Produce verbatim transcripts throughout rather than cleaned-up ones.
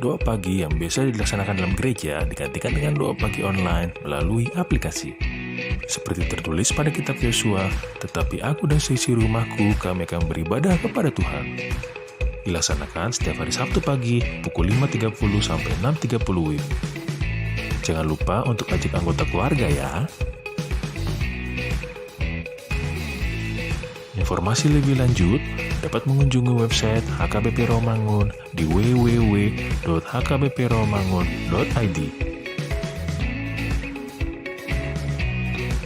Doa pagi yang biasa dilaksanakan dalam gereja digantikan dengan doa pagi online melalui aplikasi. Seperti tertulis pada kitab Yosua, "Tetapi aku dan seisi rumahku, kami akan beribadah kepada Tuhan." Dilaksanakan setiap hari Sabtu pagi pukul lima tiga puluh sampai enam tiga puluh W I B. Jangan lupa untuk ajak anggota keluarga ya. Informasi lebih lanjut dapat mengunjungi website H K B P Rawamangun di w w w dot h k b p rawamangun dot i d.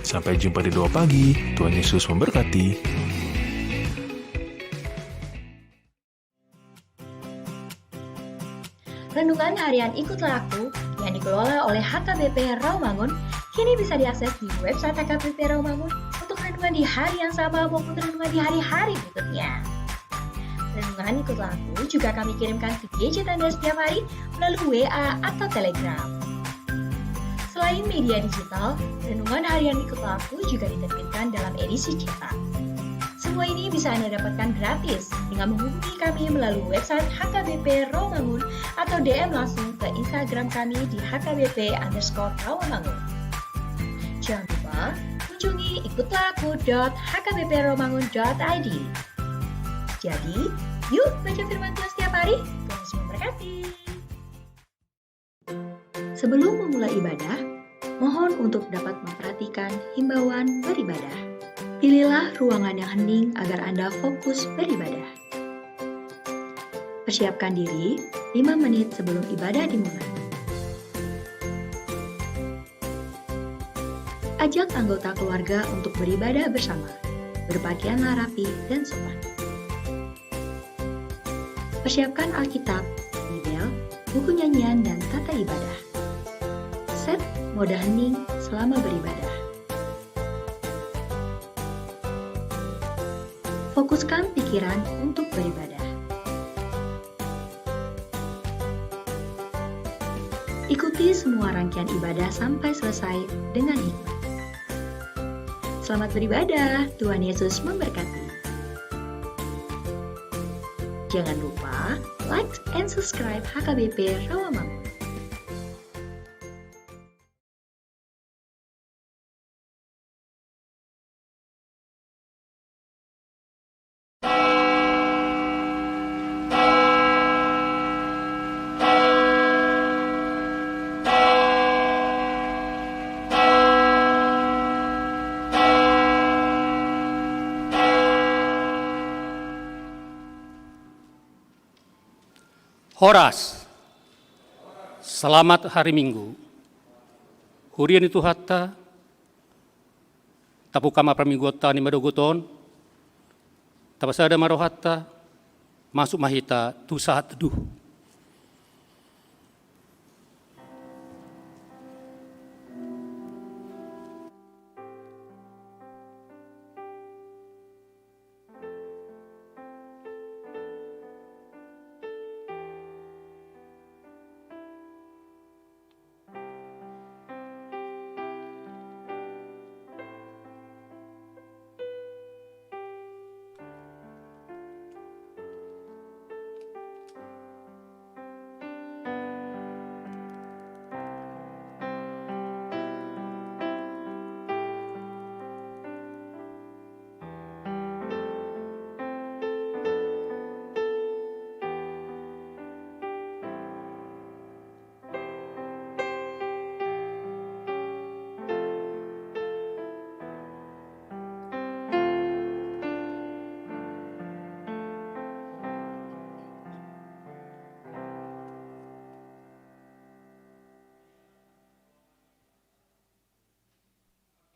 Sampai jumpa di doa pagi. Tuhan Yesus memberkati. Renungan Harian Ikutlah Aku yang dikelola oleh H K B P Rawamangun kini bisa diakses di website H K B P Rawamangun untuk renungan di hari yang sama maupun renungan di hari-hari berikutnya. Renungan Ikutlah Aku juga kami kirimkan ke gadget Anda setiap hari melalui W A atau Telegram. Selain media digital, Renungan Harian Ikutlah Aku juga diterbitkan dalam edisi cetak. Semua ini bisa Anda dapatkan gratis dengan menghubungi kami melalui website H K B P Rawamangun atau D M langsung ke Instagram kami di H K B P underscore Rawamangun. Jangan lupa kunjungi ikutlah aku dot h k b p rawamangun dot i d. Jadi, yuk baca firman Tuhan setiap hari. Tuhan Yesus memberkati. Sebelum memulai ibadah, mohon untuk dapat memperhatikan himbauan beribadah. Pilihlah ruangan yang hening agar Anda fokus beribadah. Persiapkan diri lima menit sebelum ibadah dimulai. Ajak anggota keluarga untuk beribadah bersama. Berpakaianlah rapi dan sopan. Persiapkan Alkitab, Bibel, buku nyanyian, dan tata ibadah. Set mode hening selama beribadah. Fokuskan pikiran untuk beribadah. Ikuti semua rangkaian ibadah sampai selesai dengan hikmat. Selamat beribadah, Tuhan Yesus memberkati. Jangan lupa like and subscribe H K B P Rawamangun. Horas. Selamat hari Minggu. Huria ni Tuhanta, tabuka ma parmingguonta ni madogot on. Tapasada ma rohanta, masuk ma hita tu sahat teduh.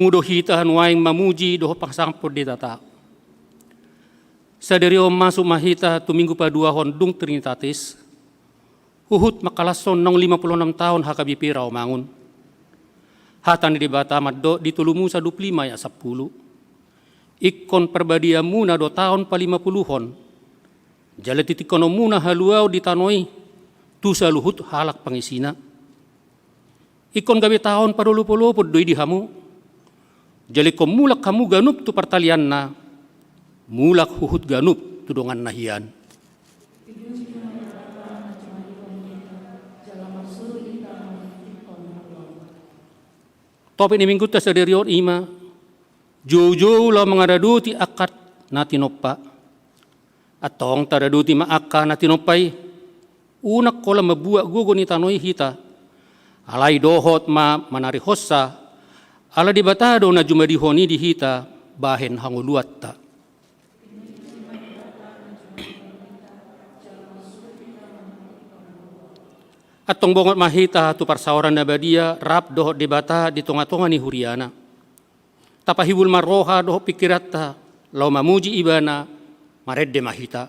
Unang do hita nuaeng mamuji dohot pasahathon Debata. Sadari on masuk ma hita tu Minggu paduahon dung Trinitatis, huhut mangkalashon naung lima puluh enam taon H K B P Rawamangun. Hata ni Debata mandok di tolu Musa dua puluh lima ayat sampulu: Ingkon parbadiaonmuna do taon palimapuluhon, jala titikkononmuna haluaon di tano i tu saluhut halak pangisina. Ingkon gabe taon parolopolopon do i di hamu. Jala ingkon mulak hamu ganup tu partalianna, mulak huhut ganup tu donganna hian. Topik ni Minggunta sadari on i ma, joujou laho mangaradoti angka na tinompa. Antong taradoti ma angka na tinompa i. Unang holan mambuat gogo ni tano i hita. Alai dohot ma manarihonsa, ala Debata do na jumadihon i di hita bahen hangoluanta. Antong bongot ma hita tu parsaoran na badia rap dohot Debata di tongatonga ni huriana. Tapahibul ma roha dohot pingkiranta laho mamuji Ibana. Marende ma hita.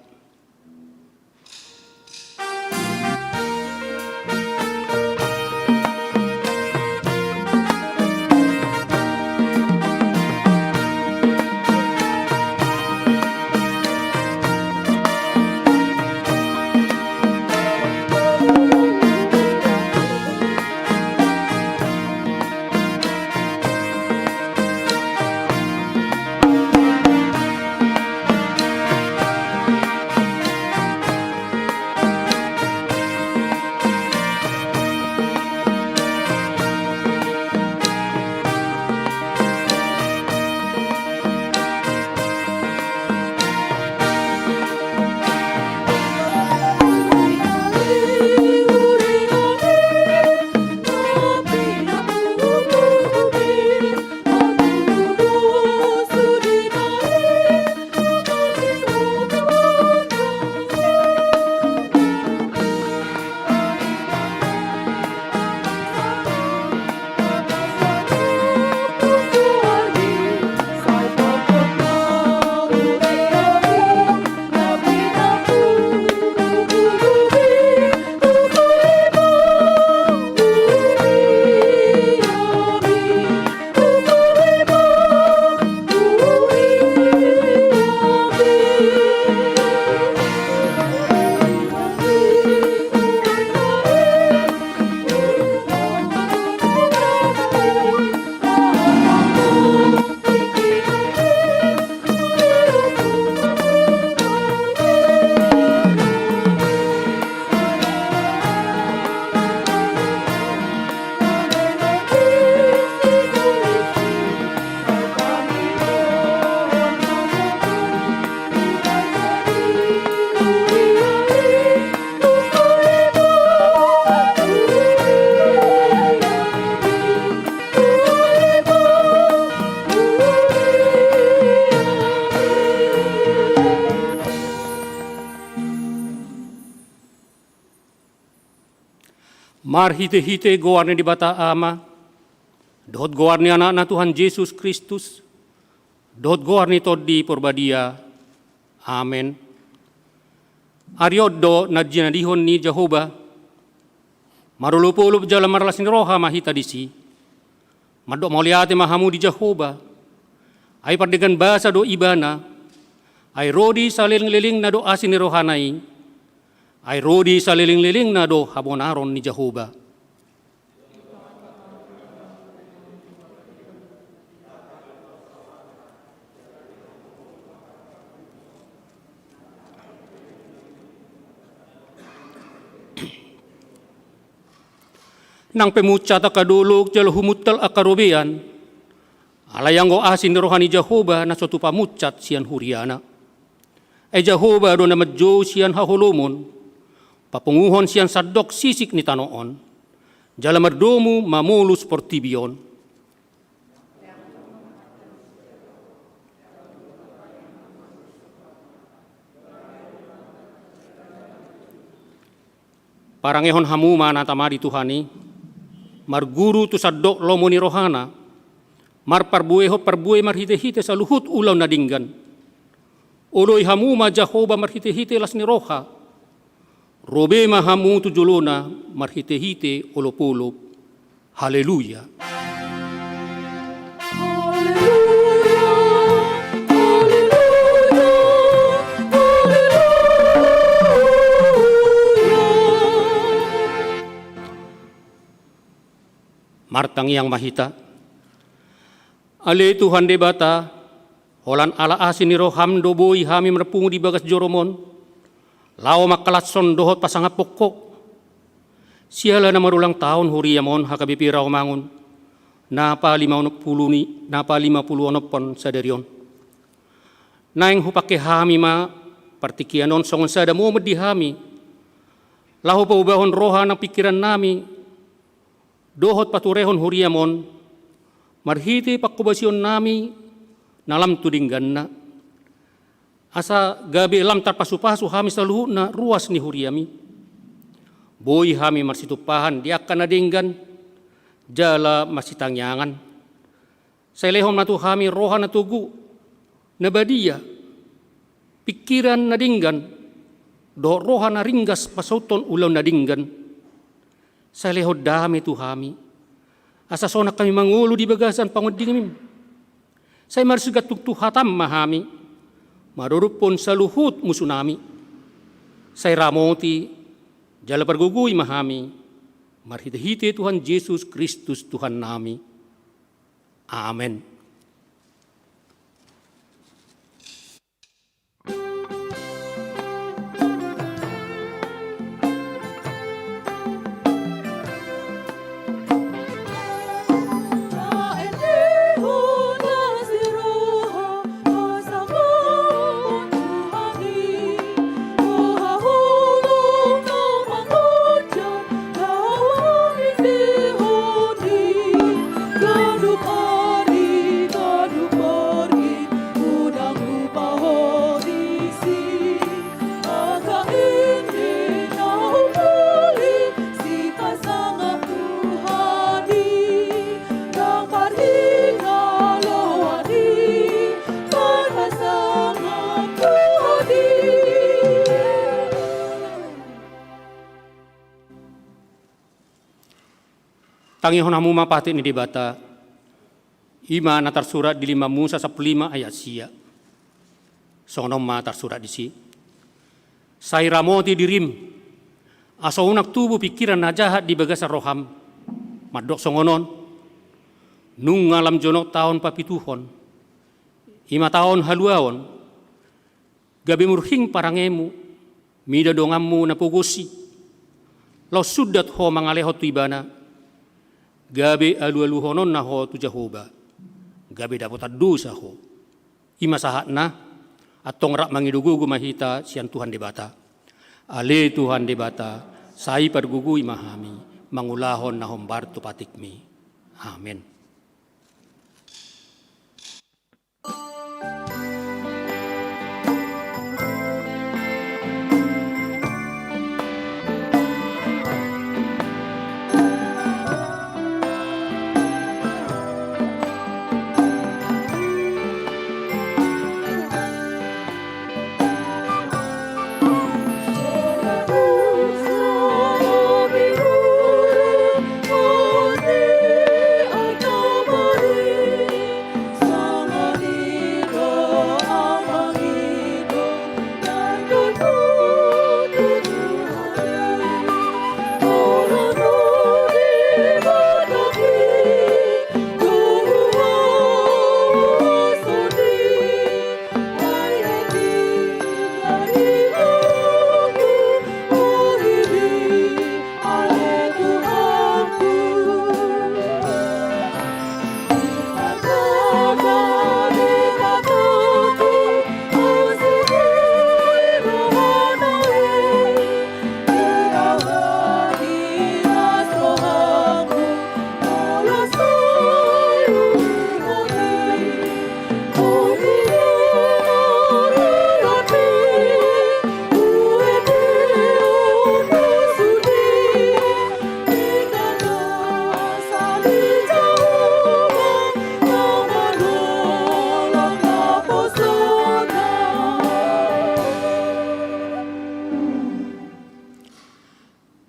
Marhitehite goar ni Debata Ama, dohot goar ni Anakna Tuhan Jesus Kristus, dohot goar ni Tondi Porbadia. Amen. Ari on do na jinadihon ni Jahowa. Marolopolop jala marlas ni roha ma hita disi. Mandok mauliate ma hamu di Jahowa. Ai pardenggan basa do Ibana. Ai ro di salelenglelengna do asi ni rohana i. Ai ro di salelenglelengna do habonaron ni Jahowa. Nang pe munsat angka dolok jala humuntal angka robean. Alai anggo asi ni roha ni Jahowa na so tupa munsat sian huriana. Ai Jahowa do na manjou sian haholomon, papunguhon sian sandok sisik ni tano on, jala mardomu mamolus portibi on. Parangehon hamu ma na tama di Tuhan i, marguru tu sandok lomo ni rohana, marparbuehon parbue marhitehite saluhut ulaon na denggan. Oloi hamu ma Jahowa marhitehite las ni roha. Robe ma hamu tu jolona marhitehite olopolop. Haleluya. Martangiang ma hita. Ale Tuhan Debata, holan ala asi ni roham do boi hami marpungu di bagas jorom on, laho mangkalashon dohot pasangaphon Ho. Siala na marulang taon huriam on H K B P Rawamangun, na palima pulu ni, na palima pulu onomhon sadari on. Naeng hupangke hami ma partingkian on songon sada momen di hami, laho paubahon roha nang pingkiran nami, dohot paturehon huriam on, marhite panghobasion nami na lam tu dengganna. Asa gabe lam tarpasupasu hami saluhutna ruas ni huriam i. Boi hami marsitumpahan di angka na denggan, jala marsitangiangan. Sai lehon ma tu hami roha na togu, na badia, pingkiran na denggan, dohot roha na ringgas pasauthon ulaon na denggan. Sai lehon dame tu hami, asa sonang hami mangolu di bagasan pangondingmi. Sai marsigantung tu hatam ma hami, maradophon saluhut musu nami. Sai ramoti, jala pargogoi ma hami, marhite-hite Tuhan Jesus Kristus Tuhan nami. Amen. Tangihon hamu ma patik ni Debata, i ma na tarsurat di lima Musa sampulu lima ayat sia. Songon on ma tarsurat disi. Sai ramoti dirim, asa unang tubu pingkiran na jahat di bagasan roham. Mandok songon on, nunga lam jonok taon papituhon, i ma taon haluaon, gabe murhing parangemu, mida donganmu na pogos i. Laos sundat ho mangalehon tu ibana, gabe alualuhononna ho tu Jahowa, gabe dapotan dosa ho. I ma sahatna, antong rap mangido gogo ma hita sian Tuhan Debata. Ale Tuhan Debata, sai pargogoi ma hami, mangulahon na hombar tu patikmi. Amen.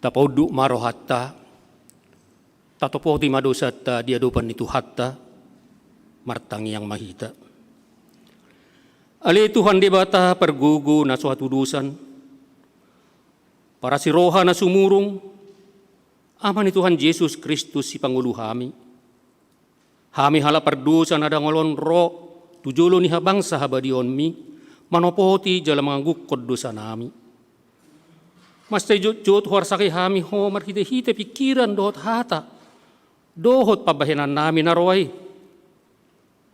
Tapaunduk ma rohanta. Tatopoti ma dosanta di adopan ni Tuhanta. Martangiang ma hita. Ale Tuhan Debata pargogo na so hatudosan, parasiroha na sumurung, Ama ni Tuhan Jesus Kristus sipangolu hami. Hami halak pardosa na dangol on ro tu jolo ni habangsa habadiaonmi, manopoti jala manganggungkon dosanami. Mansai jotjot huarsake hami ho marhitehite pingkiran dohot hata, dohot pambahenannami na roa i.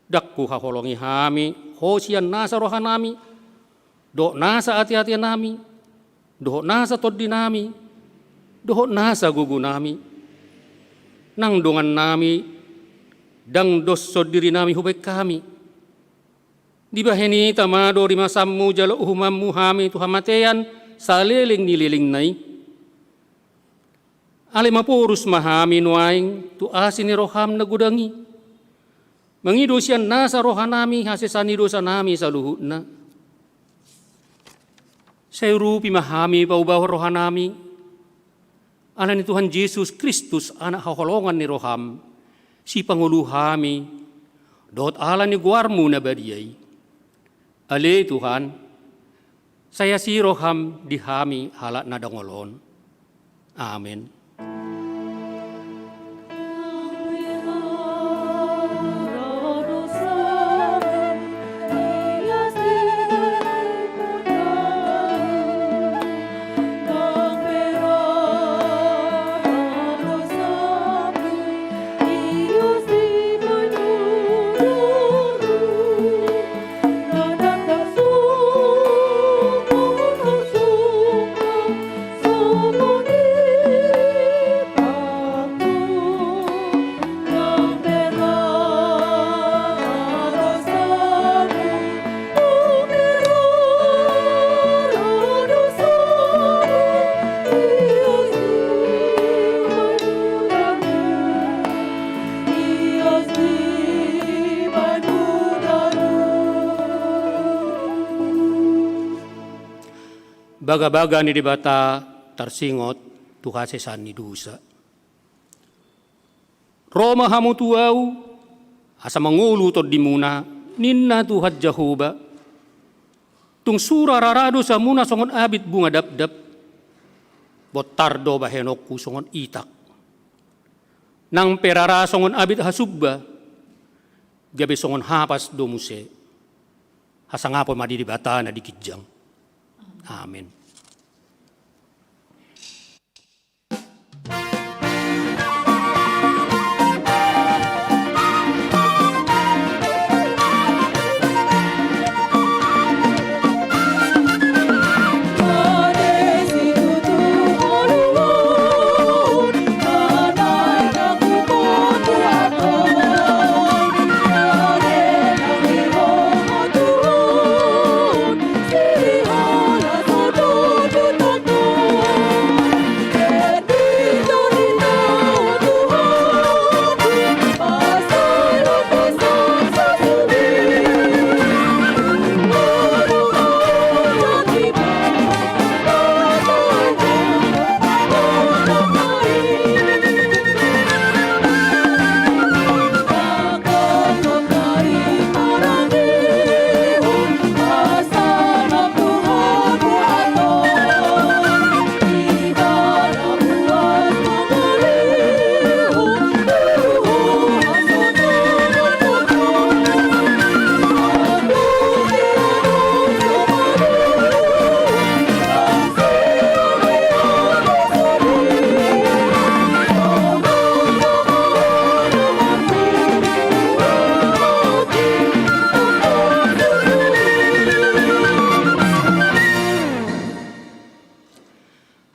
Ndang huhaholongi hami Ho sian nasa rohanami, dohot nasa ateatenami, dohot nasa tondinami, dohot nasa gogonami. Nang dongannami, ndang doshon dirinami hubahen hami. Dibahen i tama do rimasanmu jala uhumanmu hami tu hamatean saleleng ni lelengna i. Alai maporus ma hami nuaeng tu asi ni roham na godang i, mangido sian nasa rohanami hasesaan ni dosanami saluhutna. Sai urupi ma hami paubahon rohanami, ala ni Tuhan Jesus Kristus, Anak haholongan ni roham, sipangolu hami, dohot ala ni goarmu na badia i. Ale Tuhan, sai asi roham di hami halak na dangol on. Amen. Bagabaga ni Debata tarsingot tu hasesaan ni dosa. Ro ma hamu tu Ahu, asa mangolu tondimuna, ninna Tuhan Jahowa. Tung sura rara dosamuna songon abit bunga dapdap, bontar do bahenonku songon itak. Nang pe rara songon abit hasumba, gabe songon hapas do muse. Hasangapon ma di Debata na di ginjang. Amen.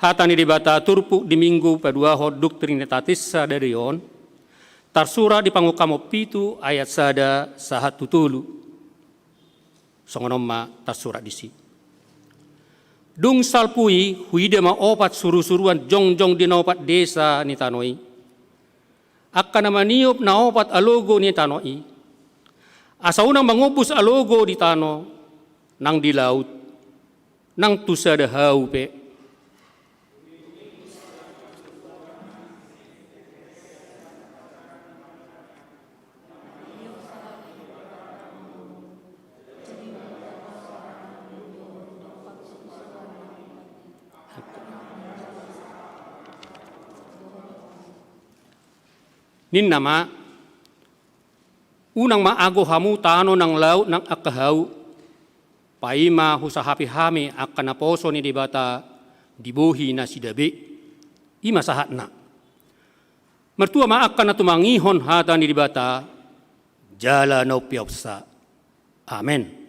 Hata ni Debata turpuk di Minggu paduahon Doktrinitatis sadari on, tarsurat di Pangungkapon pitu ayat sada sahat tu tolu. Songon on ma tarsurat disi. Dung salpu i, huida ma opat surusuruan jongjong di na opat desa ni tano i, angka na maniop na opat alogo ni tano i, asa unang mangombus alogo di tano, nang di laut, nang tu sada hau pe. Ninna ma, unang ma ago hamu tano nang laut nang angka hau, paima husahapi hami angka naposo ni Debata di bohi na sidabe. I ma sahatna. Martua ma angka na tumangihon hata ni Debata jala na umpeopsa. Amen.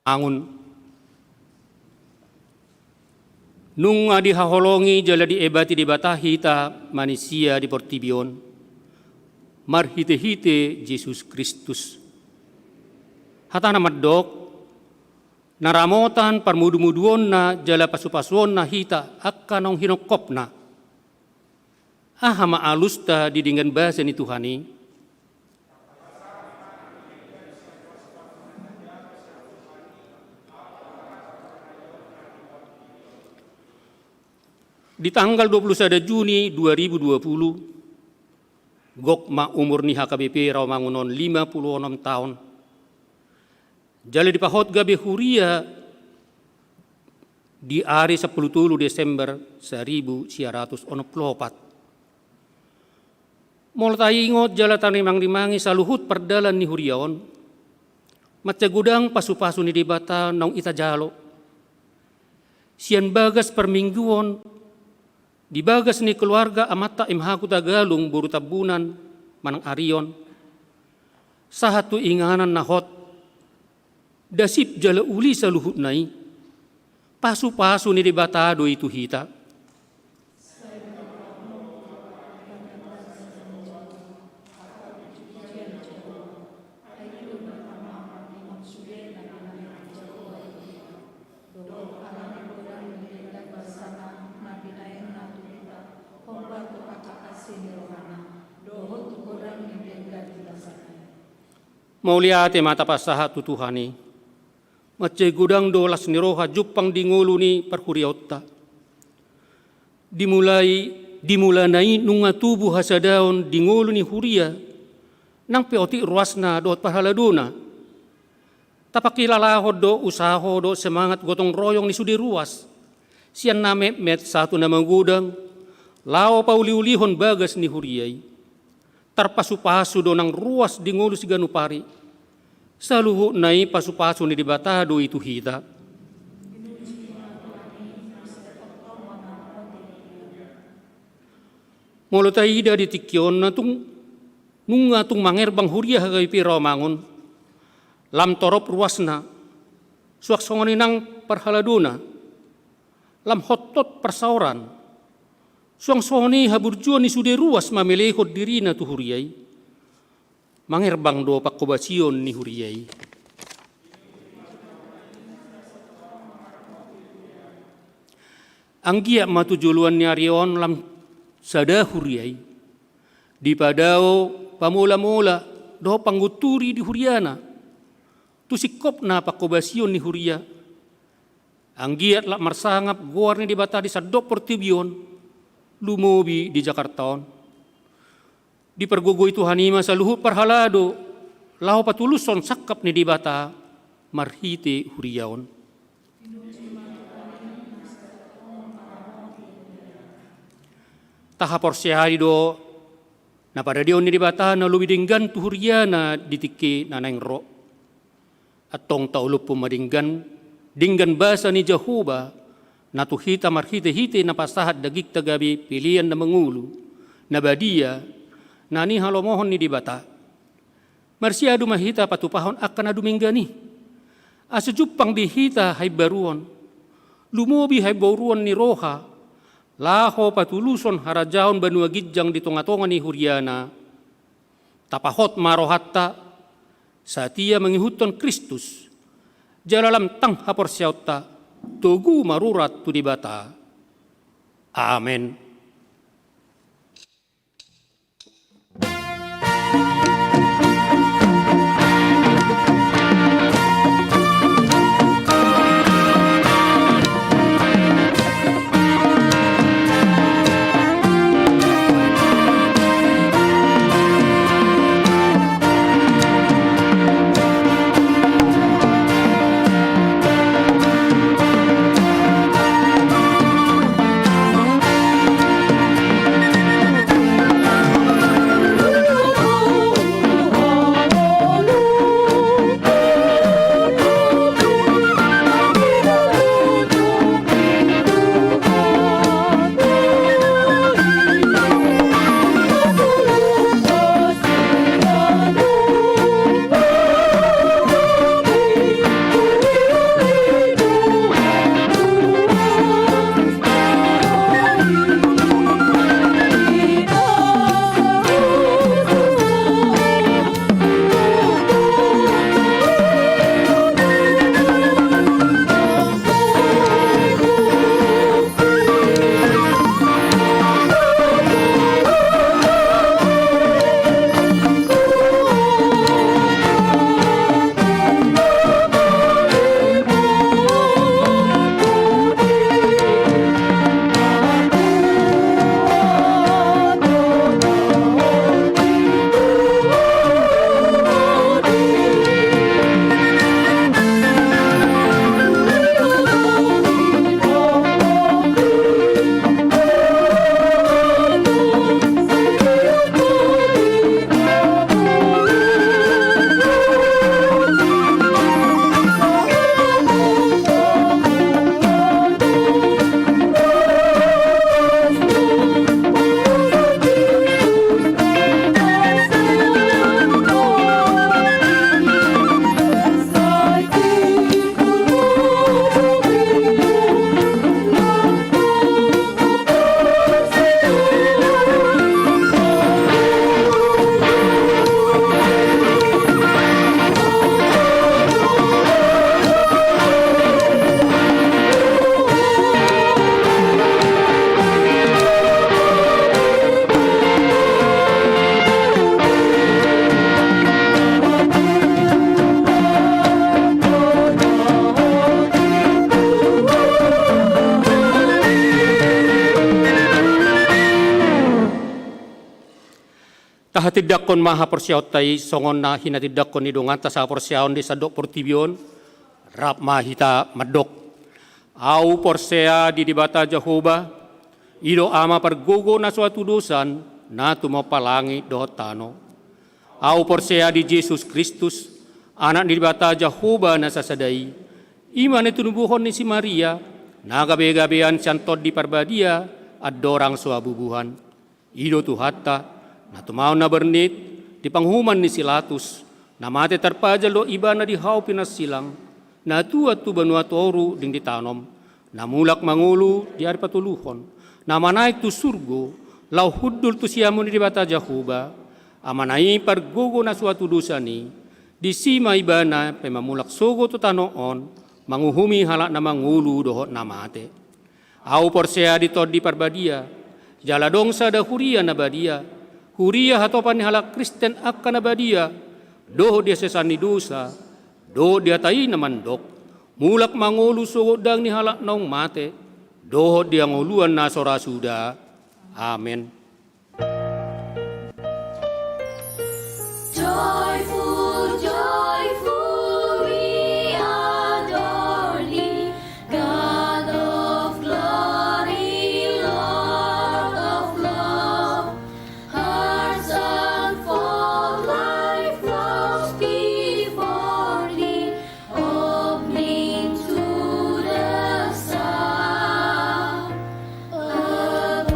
Angun. Nunga dihaholongi jala diebati Debata hita manisia di portibi on marhitehite Jesus Kristus. Hatana mandok, na ramotan parmudumuduonna jala pasupasuonna hita angka naung hinongkopna. Aha ma alusta di denggan basa ni Tuhan i? Di tanggal dua puluh sada Juni dua ribu dua puluh, gok ma umur ni H K B P Rawamangun on lima puluh onom taon. Jala dipahot gabe huria di ari sampulu tolu Desember saribu sia ratus onom pulu opat. Molo taingot jala tanimangnimangi saluhut pardalan ni huria on, mansai godang pasupasu ni Debata naung ita jalo. Sian bagas parmingguon, di bagas ni keluarga amanta M H Hutagalung boru Tambunan manang Arion, sahat tu inganan na hot, dasip jala uli saluhutna i, pasupasu ni Debata do i tu hita. Mauliate ma tapasahat tu Tuhan i. Mansai godang do las ni roha jumpang di ngolu ni parhuriaonta. Dimulai, di mulana i nunga tubu hasadaon di ngolu ni huria, nang pe otik ruasna dohot parhaladona. Tapangkilalahon do usaho dohot semangat gotong royong ni sude ruas, sian na metmet sahat tu na magodang, laho pauliulihon bagas ni huria i. Tarpasupasu do nang ruas di ngolu siganup ari. Saluhutna i pasupasu ni Debata do i tu hita. Molo taida di tingki on na tung, nunga tung mangerbang huria H K B P Rawamangun, lam torop ruasna, suang songon i nang parhaladona, lam hottot parsaoran, suang songon i haburjuon ni sude ruas mamelehon dirina tu huria i. Mangerbang do pangkobasion ni huria i. Anggiat ma tu joloan ni ari on lam sada huria i dipadao pamolamola dohot panggunturi di huriana, tu singkopna pangkobasion ni huria. Anggiat lam marsangap goar ni Debata di sandok portibi on, lumobi di Jakarta on. Dipargogoi Tuhan i ma saluhut parhalado, laho patulushon sangkap ni Debata marhite huria on. Tahaporseai do na paradion ni Debata na lobi denggan tu huriana di tingki na naeng ro. Antong taolophon ma denggan, denggan basa ni Jahowa, na tu hita marhitehite na pasahat dagingta gabe pelean na mangolu, na badia, na nihalomohon ni Debata. Marsiadu ma hita patupahon angka na dumenggan i. Asa jumpang be hita haimbaruon, lumobi haimbaruon ni roha, laho patulushon harajaon banua ginjang di tongatonga ni huriana. Tapahot ma rohanta, satia mangihuthon Kristus, jala lam tang haporseaonta togu marurat tu Debata. Amen. Tahatindangkon ma haporseaonta i songon na hinatindangkon ni donganta sahaporseaon di sandok portibi on, rap ma hita mandok. Ahu porsea di Debata Jahowa, i do Ama pargogo na so hatudosan, na tumompa langit dohot tano. Ahu porsea di Jesus Kristus, Anak ni Debata Jahowa na sasada i, i ma na tinubuhon ni si Maria, na gabegabean sian Tondi Parbadia, andorang so habubuhan. I do Tuhanta, na tumaon na bernit di panguhuman ni si Latus, na mate tarpajal dohot Ibana di hau pinarsilang, na tuat tu banua toru dang ditanom, na mulak mangolu di ari patoluhon, na manaek tu surgo, laho hundul tu siamun ni Debata Jahowa, Amana i pargogo na so hatudosan i, disi ma Ibana pe mamulak sogot tu tano on, manguhumi halak na mangolu dohot na mate. Ahu porsea di Tondi Parbadia, jala adong sada huria na badia, huria hatopan ni halak Kristen angka na badia, dohot di hasesaan ni dosa, dohot di hata i na mandok, mulak mangolu sogot dang ni halak naung mate, dohot di hangoluan na so ra suda. Amen. Joyful, joyful, we adore thee, God of glory, Lord of love. Hearts unfold like flowers before thee, opening to the sun above.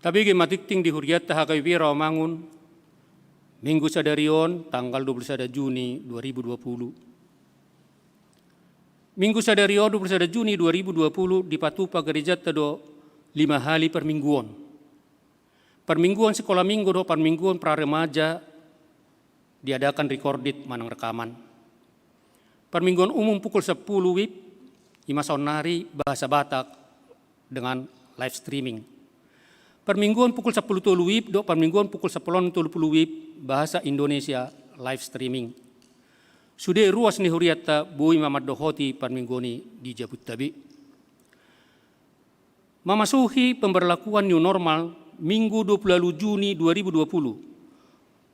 Tabege ma tingting di hurianta H K B P Rawamangun, Minggu sadari on tanggal dua puluh sada Juni dua ribu dua puluh. Minggu sadari on dua puluh sada Juni dua ribu dua puluh dipatupa gerejanta do lima hali parmingguon. Parmingguon sikola minggu dohot parmingguon pra remaja diadakan recorded manang rekaman. Parmingguon umum pukul sampulu wib, ima saonnari bahasa Batak dengan live streaming. Parmingguon pukul sampulu tolu wib dohot parmingguon pukul sampulu onom tolu pulu wib bahasa Indonesia live streaming. Sude ruas ni hurianta boi ma mandohoti parmingguon i di jabuta be. Mamasuhi pemberlakuan new normal Minggu dua puluh ualu Juni dua ribu dua puluh,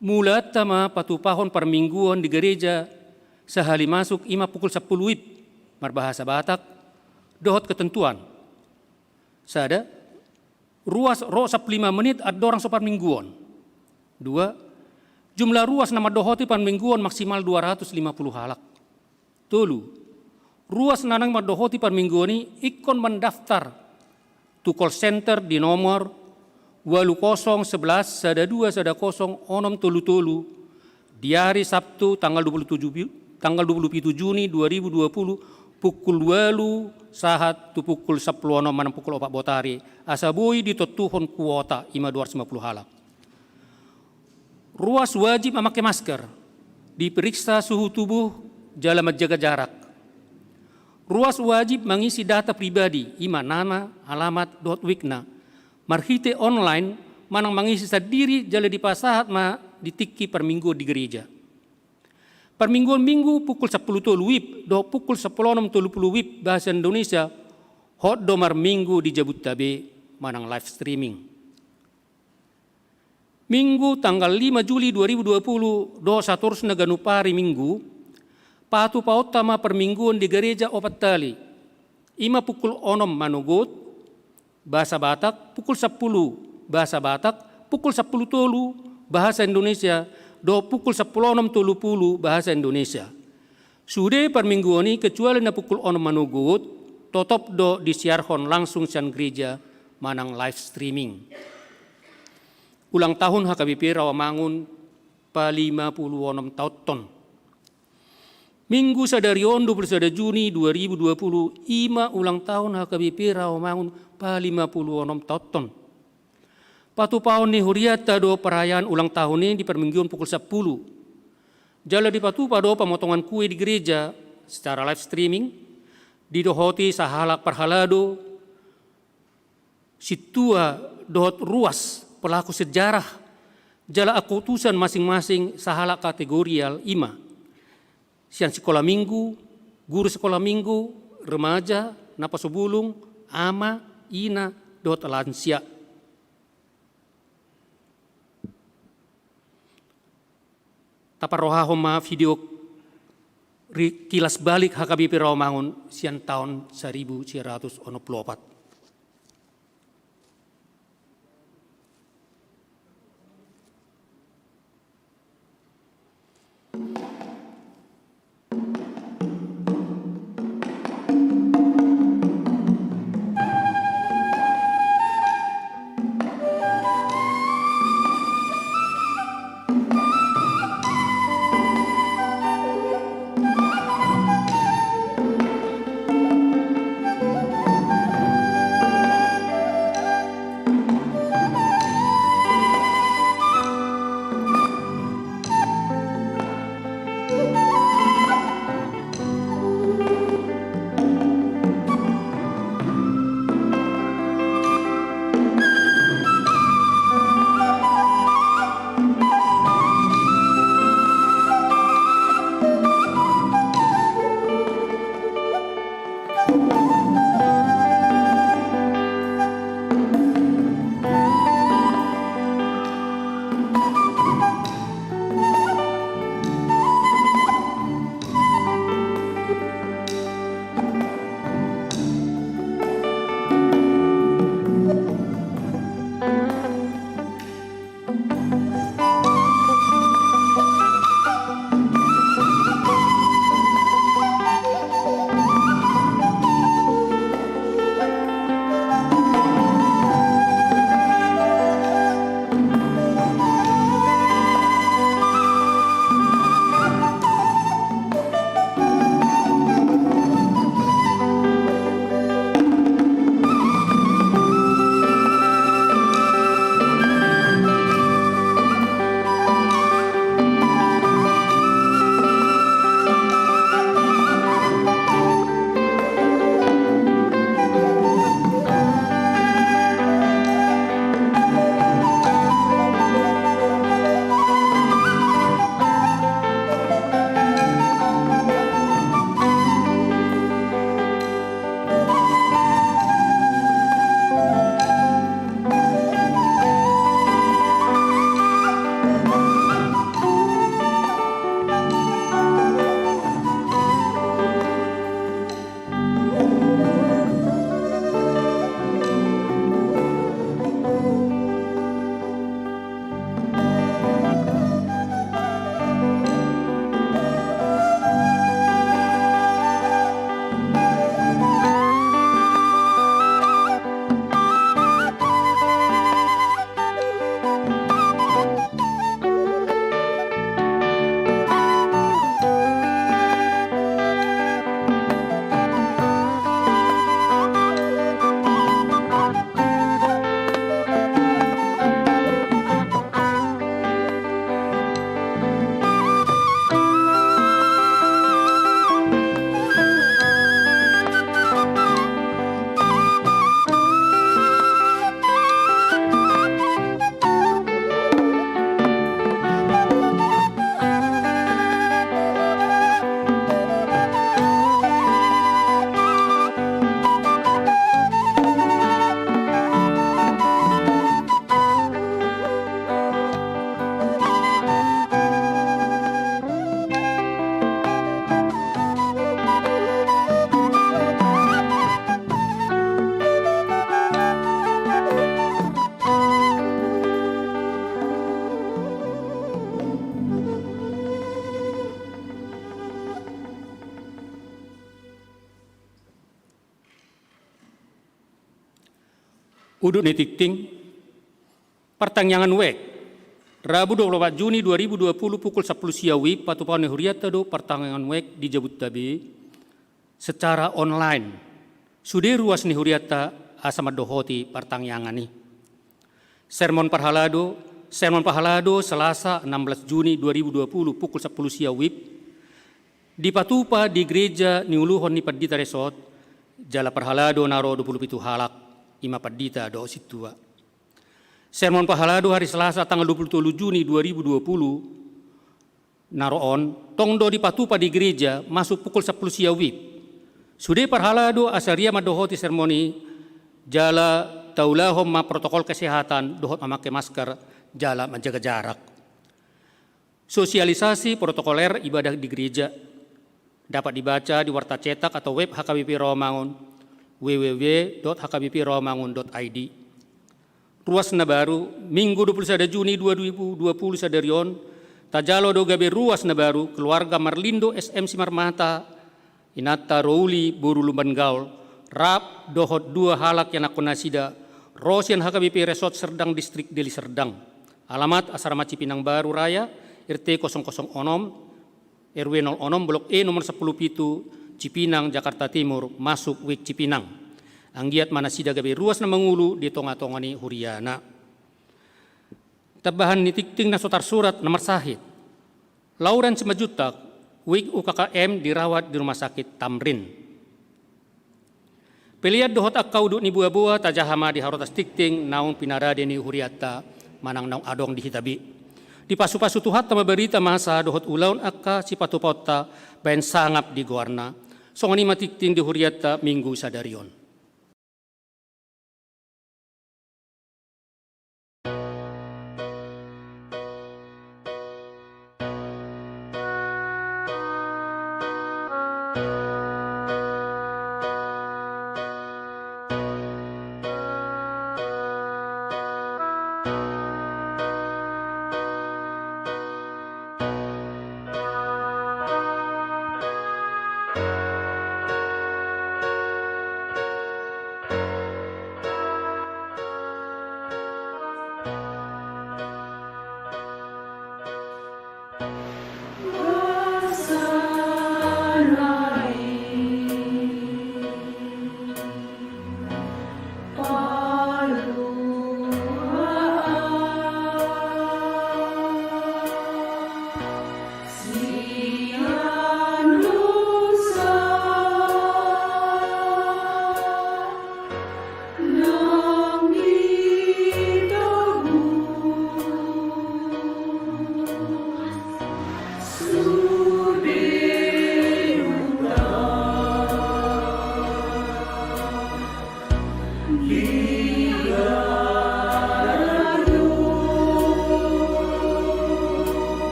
mulaanta ma patupahon parmingguon di gereja sahali masuk, ima pukul sampulu wib marbahasa Batak, dohot ketentuan: sada, ruas ro sampulu lima menit andorang so parmingguon. Dua, jumlah ruas na mandohoti parmingguon maksimal dua ratus lima puluh halak. Tolu, ruas na naeng mandohoti parmingguon i ingkon mandaftar tu call center di nomor ualu kosong sebelas sada dua sada kosong onom tolu tolu di ari Sabtu tanggal dua puluh tujuh Ju-, tanggal dua puluh pitu Juni dua ribu dua puluh, pukul ualu sahat tu pukul sampulu onom manang pukul opat botari, asa boi ditontuhon kuota, ima dua ratus lima puluh halak. Ruas wajib mamake masker, diperiksa suhu tubuh jala manjaga jarak. Ruas wajib mangisi data pribadi, ima nama, alamat dohot wikna, marhite online manang mangisi sandiri jala dipasahat ma di tingki parmingguon di gereja. Parmingguon Minggu pukul sampulu tolu wib dohot pukul sampulu onom tolu pulu wib bahasa Indonesia hot do marminggu di jabuta be manang live streaming. Minggu tanggal lima Juli dua ribu dua puluh dohot satorusna ganup ari Minggu, patupaonta ma parmingguon di gereja opat hali, ima pukul onom manogot bahasa Batak, pukul sampulu bahasa Batak, pukul sampulu tolu bahasa Indonesia, dohot pukul sampulu onom tolu pulu bahasa Indonesia. Sude parmingguon i kecuali na pukul onom manogot, totop do disiarhon langsung sian gereja manang live streaming. Ulang tahun H K B P Rawamangun palima pulu onom taonhon. Minggu sadari on dua puluh sada Juni dua ribu dua puluh, ima ulang tahun H K B P Rawamangun palima pulu onom taonhon. Patupaon ni hurianta do perayaan ulang tahun i di parmingguon pukul sampulu. Jala dipatupa do pamotongan kue di gereja secara live streaming, didohoti sahalak parhalado, sintua dohot ruas pelaku sejarah, jala angka utusan masing-masing sahalak kategorial, ima sian sikola minggu, guru sikola minggu, remaja, naposobulung, ama, ina, dohot lansia. Taparrohahon ma video ri-, kilas balik H K B P Rawamangun sian taon saribu sia ratus onom pulu opat. Udut ni tingting. Partangiangan wijk. Rabu dua puluh empat Juni dua ribu dua puluh pukul sampulu sia WIB, patupaon ni hurianta do partangiangan wijk di Jabodetabek secara online. Sude ruas ni hurianta asa mandohoti partangiangan i. Sermon parhalado, sermon parhalado Selasa enam belas Juni dua ribu dua puluh pukul sampulu sia WIB, dipatupa di gereja niuluhon ni pandita resort, jala parhalado na ro dua puluh pitu halak, i ma pandita dohot sintua. Sermon parhalado hari Selasa tanggal dua puluh tolu Juni dua ribu dua puluh na ro on, tong do dipatupa di gereja masuk pukul sampulu sia WIB. Sude parhalado asa rian mandohoti sermon i, jala taulahon ma protokol kesehatan dohot mamangke masker jala manjaga jarak. Sosialisasi protokoler ibadah di gereja dapat dibaca di warta cetak atau web H K B P Rawamangun, www dot H K B P rawamangun dot I D. Ruas na baru, Minggu dua puluh sada Juni dua ribu dua puluh sadari on, tajalo do gabe ruas na baru keluarga Marlindo S M Simarmata, inanta Rouli boru Lumban Gaol, rap dohot dua halak ianakhon nasida, ro sian H K B P Resort Serdang, Distrik Deli Serdang. Alamat: Asrama Cipinang Baru Raya, R T kosong kosong onom, R W nol onom, Blok E, nomor sampulu pitu, Cipinang, Jakarta Timur, masuk WIB Cipinang. Anggiat ma nasida gabe ruas na mangolu di tongatonga ni huriana. Tambahan ni tingting na so tarsurat na marsahit: Lauren Simanjuntak, WIB U K K M, dirawat di Rumah Sakit Tamrin. Pelean dohot angka udut ni boaboa tajaha ma di harotas tingting naung pinarade ni hurianta manang naung adong di hita be. Dipasupasu Tuhanta ma barita masa dohot ulaon angka sipatupaonta bahen sangap di goarna. Songon i ma tingting di hurianta Minggu sadari on.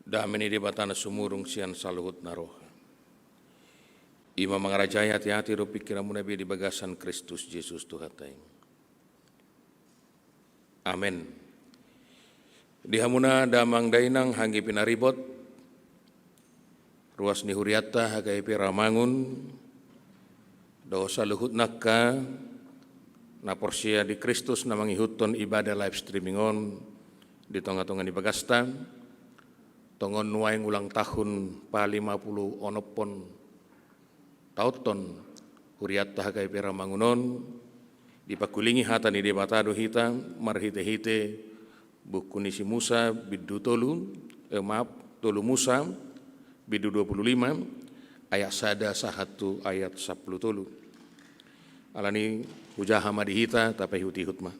Dame ni Debata na sumurung sian saluhut na roha, i ma mangarajai ateate dohot pingkiranmuna be di bagasan Kristus Jesus Tuhanta i. Amen. Di hamuna damang dainang, hanggi pinaribot, ruas ni hurianta H K I P Rawamangun, dohot saluhut angka na porsea di Kristus na mangihuthon ibadah live streaming on di tonga-tonga ni bagasta, tongon nuaeng ulang tahun palima pulu onomhon taonhon hurianta H K I P Rawamangun on, dipangkulingi hata ni Debata do hita marhite-hite buku ni si Musa bindu tolu, eh, maaf, tolu Musa bindu dua pulu lima, ayat sada sahat tu ayat sampulu tolu. Alani hujaha ma di hita, tapaihut-ihut ma.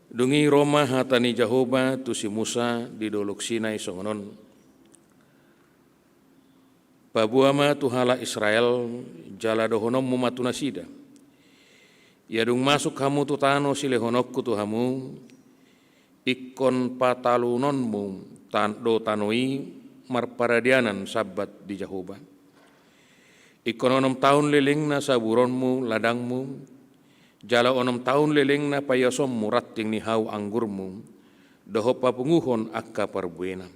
Dung i ro ma hata ni Jahowa tu si Musa di Dolok Sinai songon on: Paboa ma tu halak Israel, jala dohononmu ma tu nasida: Ia dung masuk hamu tu tano silehononku tu hamu, ingkon patalunonmu tan-, do tano i marparadianan Sabbat di Jahowa. Ingkon onom taon lelengna saburonmu ladangmu, jala onom taon lelengna paiasonmu ranting ni hau anggurmu, dohot papunguhon angka parbuena.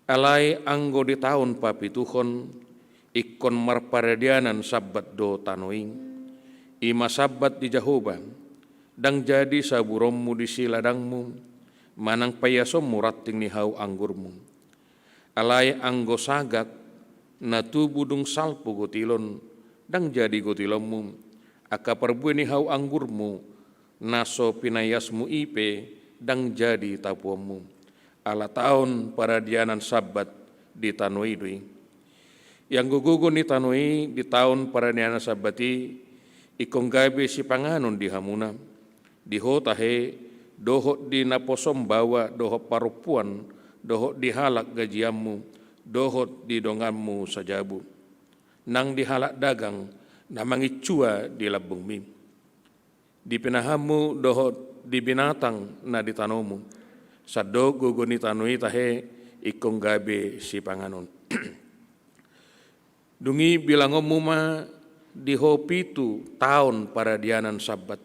Alai anggo di taon papituhon, ingkon marparadianan Sabbat do tano i, i ma Sabbat di Jahowa. Ndang jadi saburonmu disi ladangmu, manang paiasonmu ranting ni hau anggurmu. Alai anggo sagak na tubu dung salpu gotilon, ndang jadi gotilonmu, angka parbue ni hau anggurmu na so pinaiasmu i pe ndang jadi tapuonmu, ala taon paradianan Sabbat di tano i do i. Ianggo gogo ni tano i di taon paradianan Sabbat i, ingkon gabe sipanganon di hamuna, di ho tahe, dohot di naposombaoa dohot parompuan, dohot di halak gajianmu, dohot di donganmu sajabu, nang di halak dagang na manginsua di lambungmi, di pinahanmu dohot di binatang na di tanomu, sandok gogo ni tano i tahe ingkon gabe sipanganon. Dung i bilangonmu ma di ho pitu taon paradianan Sabbat,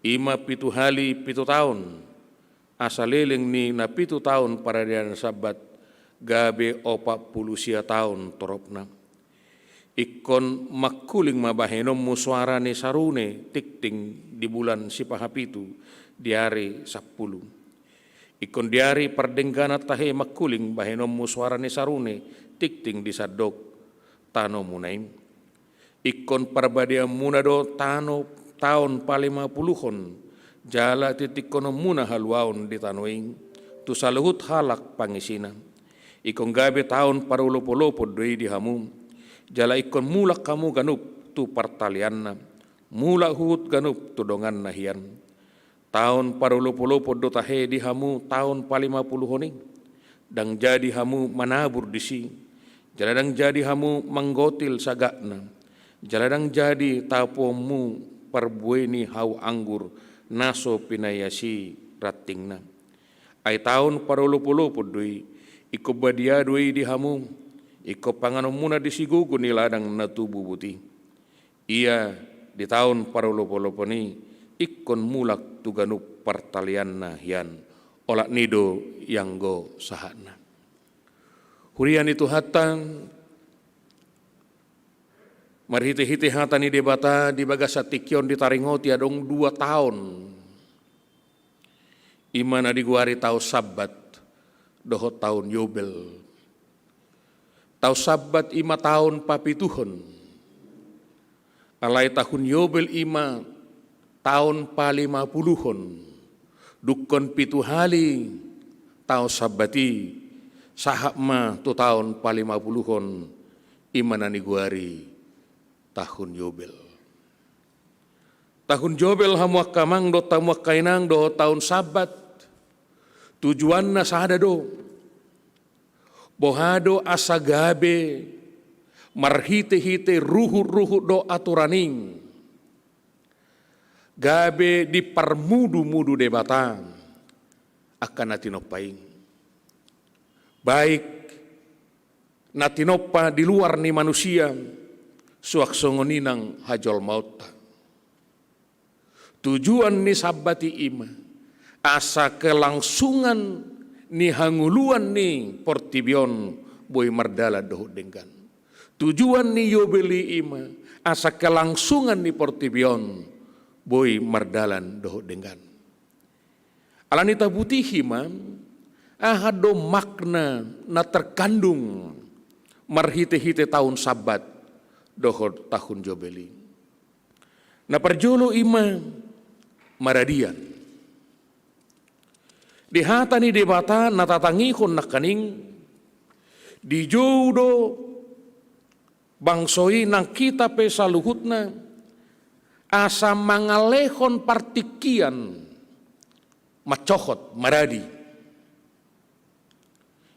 i ma pitu hali pitu taon, asa leleng ni na pitu taon paradianan Sabbat gabe opat pulu sia taon toropna. Ingkon mangkuling ma bahenonmu soara ni sarune tingting di bulan sipahapitu di ari sampulu. Ingkon di ari pardengganan tahe mangkuling bahenonmu soara ni sarune tingting di sandok tanomuna i. Ingkon parbadiaonmuna do tano, taon palimapuluhon, jala tingtingkononmuna haluaon di tano i tu saluhut halak pangisina. Ingkon gabe taon parolopolopon do i di hamu, jala ingkon mulak hamu ganup tu partalianna, mulak huhut ganup tu donganna hian. Taon parolopolopon do tahe di hamu taon palimapuluhon i. Ndang jadi hamu manabur disi, Jala ndang jadi hamu manggotil sagatna, jala ndang jadi tapuonmu parbue ni hau anggur na so pinaiasi rantingna. Ai taon parolopolopon do i, ingkon badia do i di hamu, ingkon panganonmuna di sigogo ni ladang na tubu buti. Ia di taon parolopolopon i ingkon mulak tu ganup partalianna hian, olat ni do ianggo sahatna. Huria ni Tuhanta, marhitehite hata ni Debata di bagasan tingki on ditaringoti adong dua taon, i ma na digoari taon Sabbat dohot taon Yobel. Taon Sabbat i ma taon papituhon. Alai tahun Yobel i ma taon palimapuluhon. Dungkon pitu hali taon Sabbat i, sahat ma tu taon palimapuluhon, i ma na nigoari tahun Yobel. Tahun Yobel, hamu angka amang dohot hamu angka inang, dohot taon Sabbat, tujuanna sada do. Boha do asa gabe marhitehite ruhutruhut dohot aturan i, gabe diparmudumudu Debata angka na tinompa i, baik na tinompa di luar ni manusia, suang songon i nang hajolmaonta. Tujuan ni Sabbat i i ma asa kelangsungan ni hangoluan ni portibi on boi mardalan dohot denggan. Tujuan ni Yobel i i ma asa kelangsungan ni portibi on boi mardalan dohot denggan. Alani i tabutihi ma aha do makna na terkandung marhitehite taon Sabbat dohot tahun Yobel i. Na parjolo i ma maradian. Di hata ni Debata na tatangihon nangkaning, dijou do bangso i nang hita pe saluhutna asa mangalehon partingkian mancohot maradi.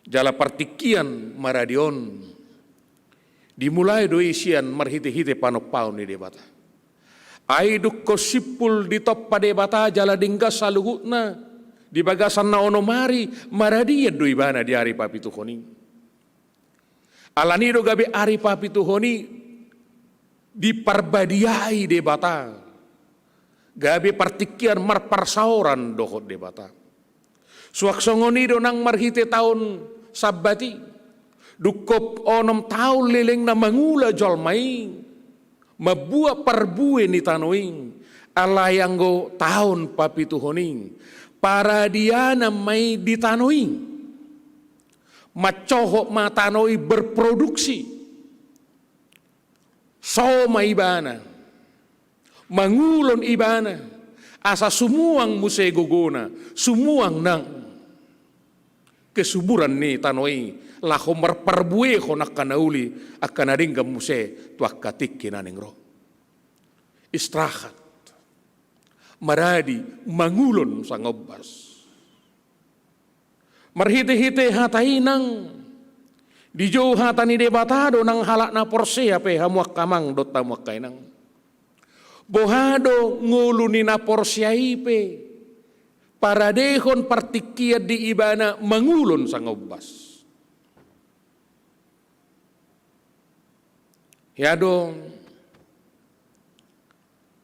Jala partingkian maradi on dimulai do i sian marhitehite panompaon ni Debata. Ai dungkon simpul ditompa Debata jala denggan saluhutna di bagasan na onom ari, maradian do ibana di ari papituhon i. Alani i do gabe ari papituhon i diparbadiai Debata, gabe partingkian marparsaoran dohot Debata. Suang songon i do nang marhite taon Sabbat i, dungkon onom taon lelengna mangula jolma i, mambuat parbue ni tano i, alai anggo taon papituhon i, paradianan ma i di tano i. Mancohot ma tano i berproduksi. So ma ibana, mangulon ibana, asa sumuang muse gogona, sumuang nang kesuburan ni tano i, laho marparbuehon angka na uli, angka na denggan muse tu angka tingki na naeng ro. Istirahat, maradi, mangulon sangombas. Marhitehite hata i nang dijou hata ni Debata do nang halak na porsea pe, hamu angka amang dohot hamu angka inang. Boha do ngolu ni na porsea i pe paradehon partingkian di ibana mangulon sangombas. Hea do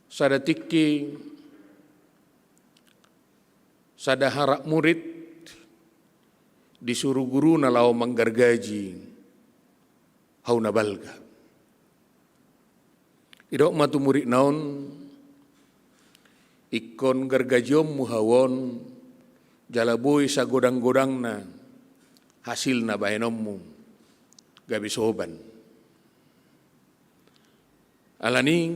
sada tingki sada halak murid disuru guruna laho manggargaji hau na balga. Didok ma tu muridna on, ingkon gargajionmu hau on, jala boi sagodanggodangna hasilna bahenonmu, gabe soban. Alani i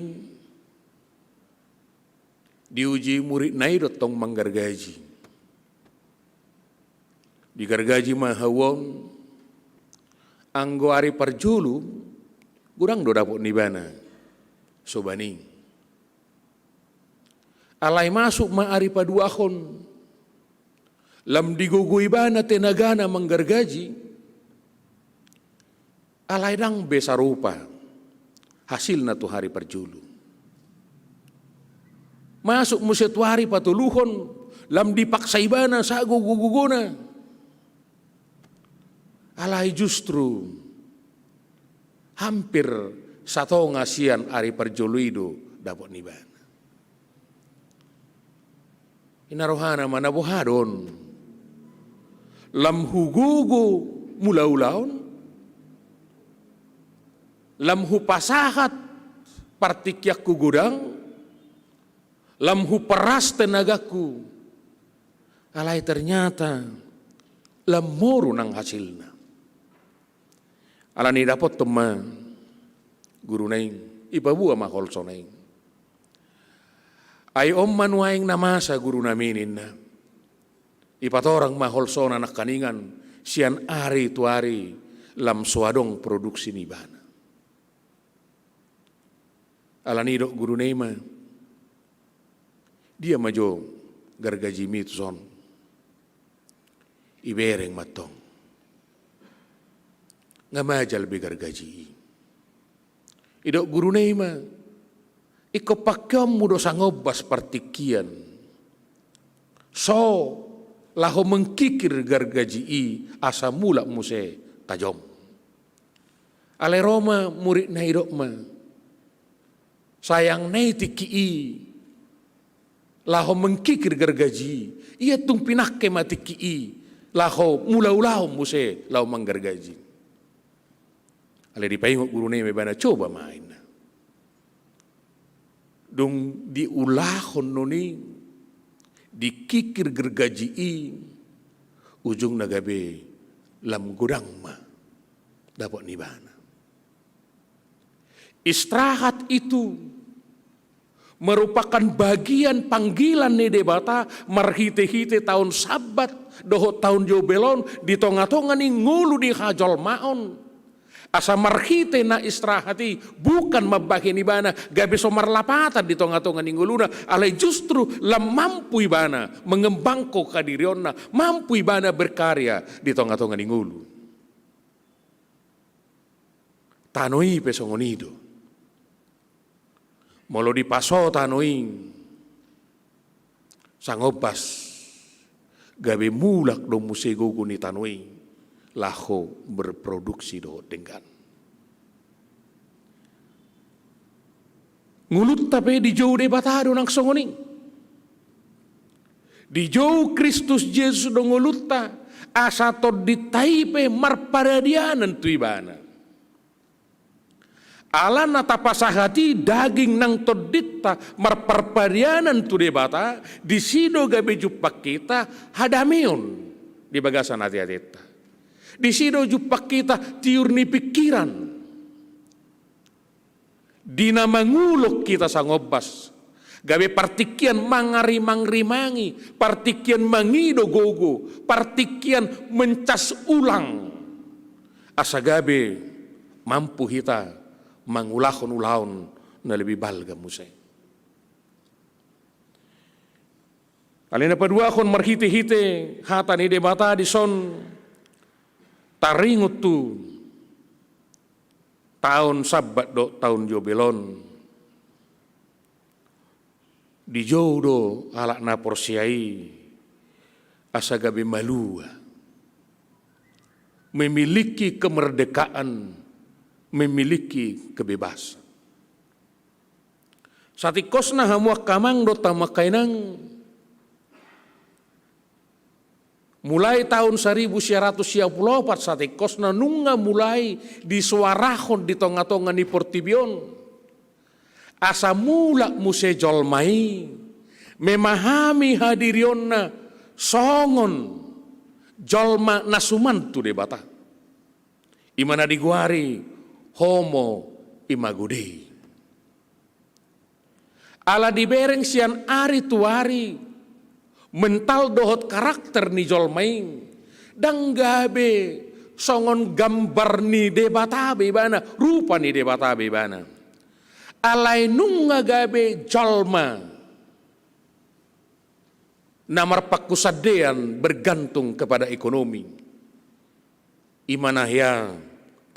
diuji muridna i do tong manggargaji. Digargaji ma hau on, anggo ari parjolo godang do dapot ni ibana soban i. Alai masuk ma ari paduahon, lam digogo ibana tenagana manggargaji, Alai ndang be sarupa hasilna tu ari parjolo. Masuk muse tu ari patoluhon, lam dipaksa ibana sagogo-gogona. Alai justru hampir satonga sian ari parjolo i do dapot ni ibana. Ina rohana ma na boha do on. Lam hugogo mulaulaon, lam hupasahat partingkianku godang, lam huperas tenagaku, alai ternyata lam moru nang hasilna. Alani i dapothon ma guruna i, ipaboa ma holsona i. Ai on ma nuaeng na masa gurunami ninna. Ipatorang ma holsona nangkaningan sian ari tu ari lam so adong produksi ni ibana. Alani i dok guruna i ma, dia ma jo gargajimi tuson? Ibereng ma tong. Nga majal be gargaji i. Idok guruna i ma, ingkon pangkeonmu do sangombas partingkian so laho mengkikir gargaji i asa mulak muse tajom. Alai ro ma muridna i dok ma, sayang na i tingki i laho mengkikir gargaji i, ia tung pinangke ma tingki i laho mulaulaon muse laho manggargaji. Alai dipaingot guruna i ma ibana, coba ma inna. Dung diulahon non i, dikikir gargaji i, ujungna gabe lam godang ma dapot ni ibana. Istirahat itu merupakan bagian panggilan ni Debata marhite-hite taon Sabbat dohot taon Jubel on di tonga-tonga ni ngolu ni hajolmaon. Asa marhite na istirahat i bukan mambahen ibana gabe so marlapatan di tonga-tonga ni ngoluna, alai justru lam mampu ibana mengembangkon hadirionna, mampu ibana berkarya di tonga-tonga ni ngolu. Tano i pe songon i do. Molo dipaso tano i, sangombas gabe mulak do muse gogo ni tano i laho berproduksi dohot denggan. Ngolunta pe dijou Debata do nang songon i. Dijou Kristus Jesus do ngolunta, asa tondinta i pe marparadianan tu ibana. Ala na tapasahat i daging nang tondinta marparparianan tu Debata, disi do gabe jumpang hita hadameon di bagasan ateateta. Disi do jumpang hita tiur ni pingkiran. Di na mangulok hita sangombas, gabe partingkian mangarimangrimangi, partingkian mangido gogo, partingkian mencas ulang. Asa gabe mampu hita mangulahon ulaon na lebih balga muse. Alai na paduahon marhite-hite hata ni Debata dison taringot tu taon Sabbat dohot taon Jubel on. Dijou do halak na porsea i asa gabe malua, memiliki kemerdekaan, memiliki kebebasan. Satingkosna hamu angka amang dohot hamu angka inang, mulai taon saribu sia ratus sia pulu opat satingkosna nunga mulai disuarahon di tonga-tonga ni portibi on, asa mulak muse jolma i memahami hadirionna songon jolma na suman tu Debata. I ma na digoari Homo Imago Dei. Ala dibereng sian ari tu ari, mental dohot karakter ni jolma i ndang gabe songon gambar ni Debata be ibana, rupa ni Debata be ibana. Alai nunga gabe jolma na marpangkusandean, bergantung kepada ekonomi. I ma na hea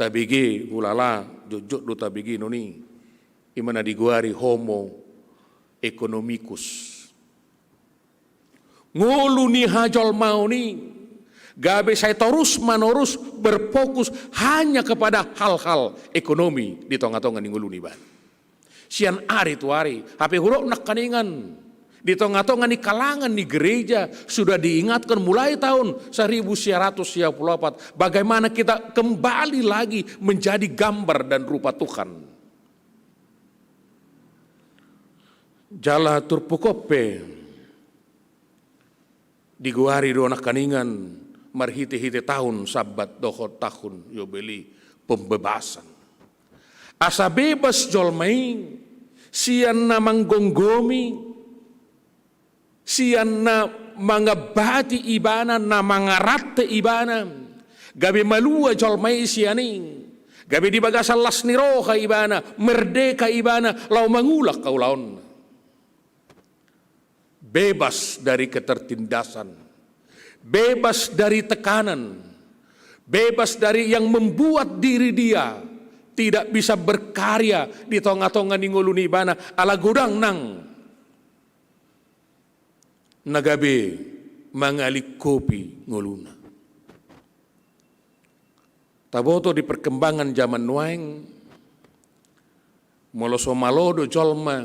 tabege, hulala jotjot do tabege non i, i ma na digoari Homo economicus. Ngolu ni hajolmaon i gabe sai torus manorus berfokus hanya kepada hal-hal ekonomi di tonga-tonga ni ngolu ni ibana. Sian ari tu ari, hape hudok nangkaningan, di tonga-tonga ni kalangan ni gereja sudah diingatkan mulai tahun seribu sembilan ratus sembilan puluh empat, bagaimana kita kembali lagi menjadi gambar dan rupa Tuhan. Jala turpuk on pe digoari do nangkaningan marhite-hite tahun Sabat dohot tahun Yubili pembebasan. Asa bebas jolma i sian na manggomgomi, sian na mangambati ibana, na mangarante ibana, gabe malua jolma i sian i, gabe di bagasan las ni roha ibana, merdeka ibana, laho mangula haulaonna. Bebas dari ketertindasan, bebas dari tekanan, bebas dari yang membuat diri dia tidak bisa berkarya di tonga-tonga ni ngolu ni ibana, ala godang nang na gabe mangalingkopi ngoluna. Taboto di perkembangan zaman nuaeng, molo so malo do jolma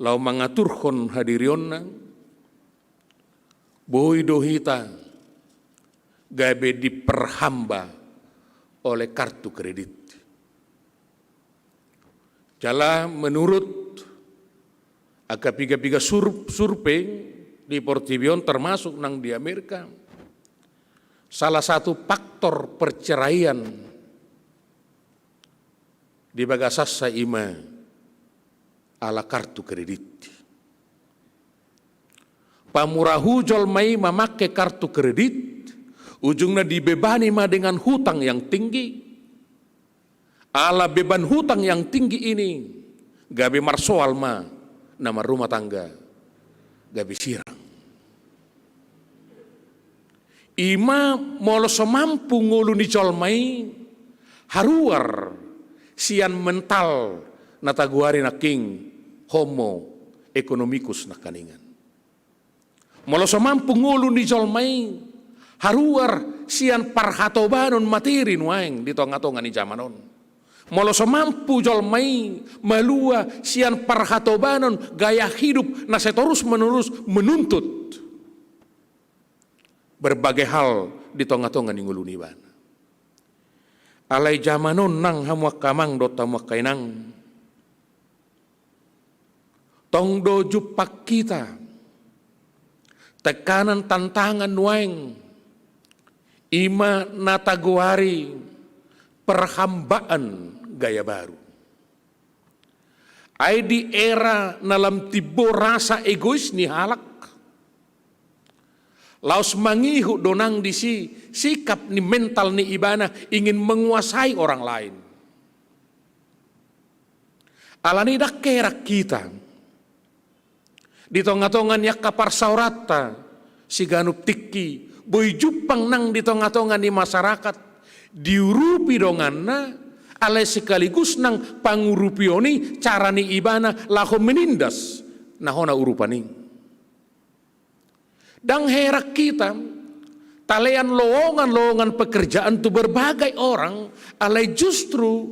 laho mangaturhon hadirionna, boi do hita gabe diperhamba oleh kartu kredit. Jala menurut angka piga-piga sur-, survei di portibi on, termasuk nang di Amerika, salah satu faktor perceraian di bagasansa i ma ala kartu kredit. Pamurahu jolma i mamangke kartu kredit, ujungna dibebani ma dengan hutang yang tinggi. Ala beban hutang yang tinggi ini, gabe marsoal ma na marrumah tangga gabe sirang. I ma molo so mampu ngolu ni jolma i haruar sian mental na tagoari nangkin Homo economicus nangkaningan. Molo so mampu ngolu ni jolma i haruar sian parhatobanon materi nuaeng di tonga-tonga ni zaman on. Molo so mampu jolma i malua sian parhatobanon gaya hidup na sai torus menerus menuntut berbagai hal di tonga-tonga ni ngolu ni ibana. Alai zaman on nang hamu angka amang dohot hamu angka inang, tong do jumpang hita tekanan, tantangan nuaeng, i ma na tagoari perhambaan gaya baru. Ai di era na lam timbo rasa egois ni halak, laos mangihut do nang disi sikap ni mental ni ibana ingin menguasai orang lain. Alani i ndang heran hita di tonga-tonga ni angka parsaoranta siganup tingki, boi jumpang nang di tonga-tonga ni masyarakat, diurupi donganna, alai sekaligus nang pangurupion i cara ni ibana laho menindas na hona urupan i. Ndang heran hita talean lowongan-lowongan pekerjaan tu berbagai orang, alai justru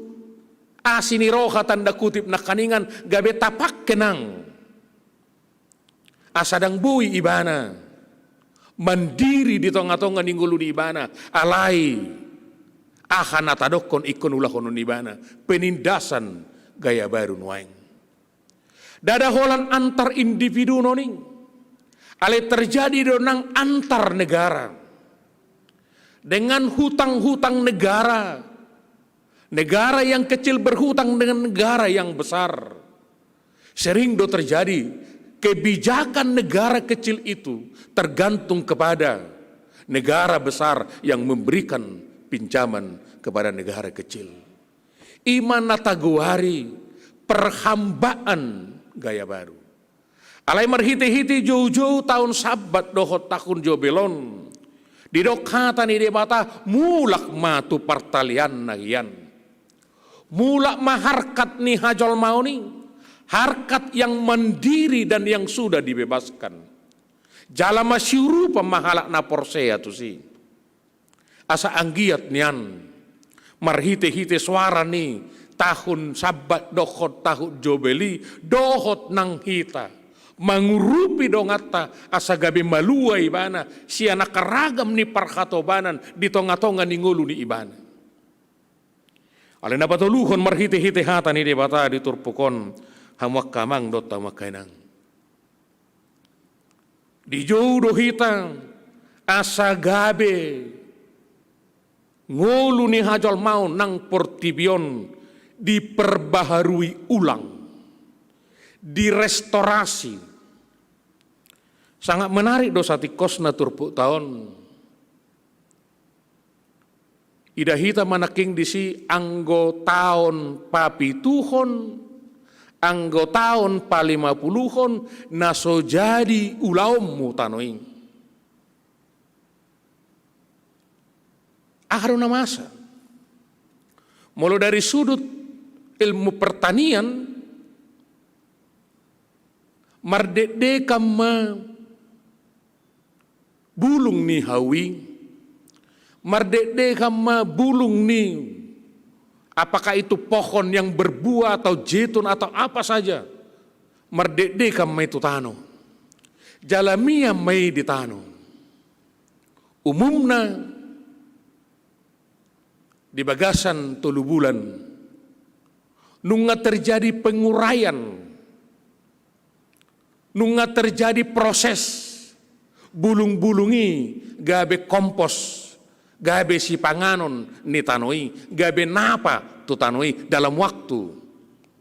asi ni roha tanda kutip nangkaningan gabe tapangke nang asa ndang boi ibana mandiri di tonga-tonga ni ngolu ni ibana, alai aha na tadokkon ingkon ulahonon ni ibana, penindasan gaya baru nuaeng. Ndada holan antar individu nuaeng, alai terjadi do nang antar negara. Dengan hutang-hutang negara, negara yang kecil berhutang dengan negara yang besar. Sering do terjadi kebijakan negara kecil itu tergantung kepada negara besar yang memberikan pinjaman kepada negara kecil. I ma na tagoari perhambaan gaya baru. Alai marhite-hite joujou tahun Sabat dohot tahun Jobel on, Didok hata ni Debata, mulak ma tu partalianna hian. Mulak ma harkat ni hajolmaon i, harkat yang mandiri dan yang sudah dibebaskan. Jala masiurupan ma halak na porsea tusi. Asa anggiat nian, marhite-hite soara ni tahun Sabat dohot tahun Jobel i, dohot nang hita mangurupi donganta asa gabe malua ibana sian angka ragam ni parhatobanan di tonga-tonga ni ngolu ni ibana. Alai na patoluhon, marhite-hite hata ni Debata di turpuk on, hamu angka amang dohot hamu angka inang, dijou do hita asa gabe ngolu ni hajolmaon nang portibi on diperbaharui ulang, direstorasi. Sangat menarik do satingkosna turpukta on. Ida hita ma nangkin disi anggo taon papituhon, anggo taon palimapuluhon na so jadi ulaonmu tano i. Aha do na masa? Molo dari sudut ilmu pertanian, mardekdekan ma bulung ni hau i, mardekdekan ma bulung ni, apakah itu pohon yang berbuah atau jetun atau apa saja, mardekdekan ma i tu tano. Jala mian ma i di tano. Umumna di bagasan tolu bulan, nunga terjadi penguraian, nunga terjadi proses, bulung-bulung i gabe kompos, gabe sipanganon ni tano i, gabe napa tu tano i dalam waktu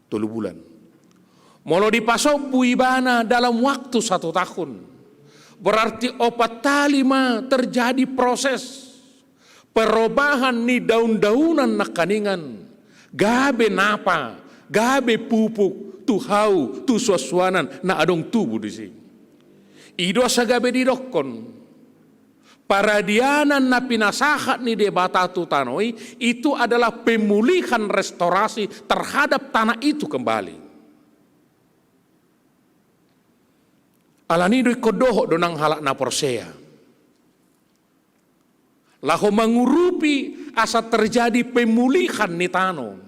tolu bulan. Molo dipasombu ibana dalam waktu satu tahun, berarti opat hali ma terjadi proses perobahan ni daun-daunan nangkaningan, gabe napa, gabe pupuk tu hau, tu suansuanan na adong tubu disi. I do asa gabe didokkon, paradianan na pinasahat ni Debata tu tano i, itu adalah pemulihan, restorasi terhadap tanah itu kembali. Alani i do ingkon dohot do nang halak na porsea laho mangurupi asa terjadi pemulihan ni tano.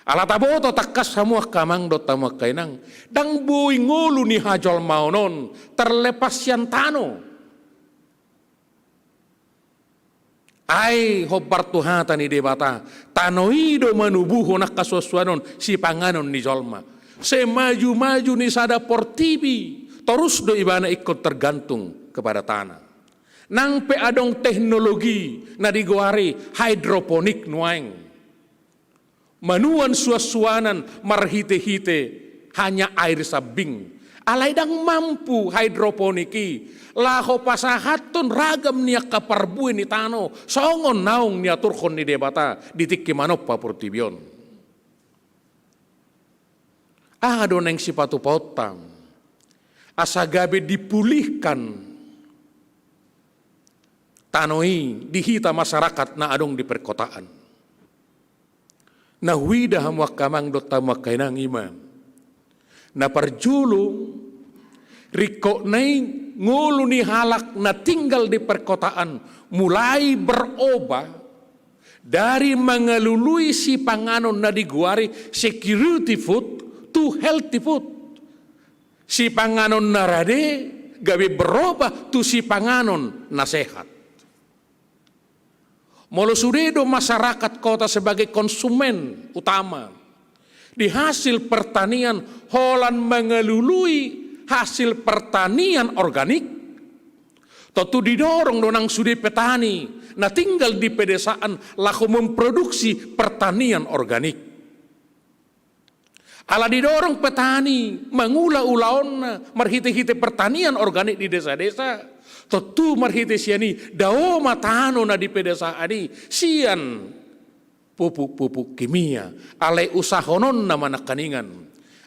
Ala taboto tangkas hamu angka amang dohot hamu angka inang, ndang boi ngolu ni hajolmaon on terlepas sian tano. Ai hombar tu hata ni Debata, tano i do manubuhon angka suansuanon sipanganon ni jolma. Semaju-maju ni sada portibi, torus do ibana ingkon tergantung kepada tanah. Nang pe adong teknologi na digoari hidroponik nuaeng, manuan suansuanan marhite-hite hanya air sambing. Alai ndang mampu hidroponik i laho pasahathon ragam ni angka parbue ni tano songon naung niaturhon ni Debata di tingki manompa portibi on. Aha do naeng sipatupaonta asa gabe dipulihkan tano i di hita masyarakat na adong di perkotaan? Na huida hamu angka amang dohot hamu angka inang i ma, na parjolo, ringkot na i ngolu ni halak na tinggal di perkotaan mulai berubah dari mangalului sipanganon na digoari security food to healthy food. Sipanganon na rade gabe berubah tu sipanganon na sehat. Molo sude do masyarakat kota sebagai konsumen utama di hasil pertanian holan mangalului hasil pertanian organik, tontu didorong do nang sude petani na tinggal di pedesaan laho memproduksi pertanian organik. Ala didorong petani mangula ulaonna marhite-hite pertanian organik di desa-desa, tontu marhite sian i dao ma tano na di pedesaan i sian pupuk-pupuk kimia, alai usahononna ma nangkaningan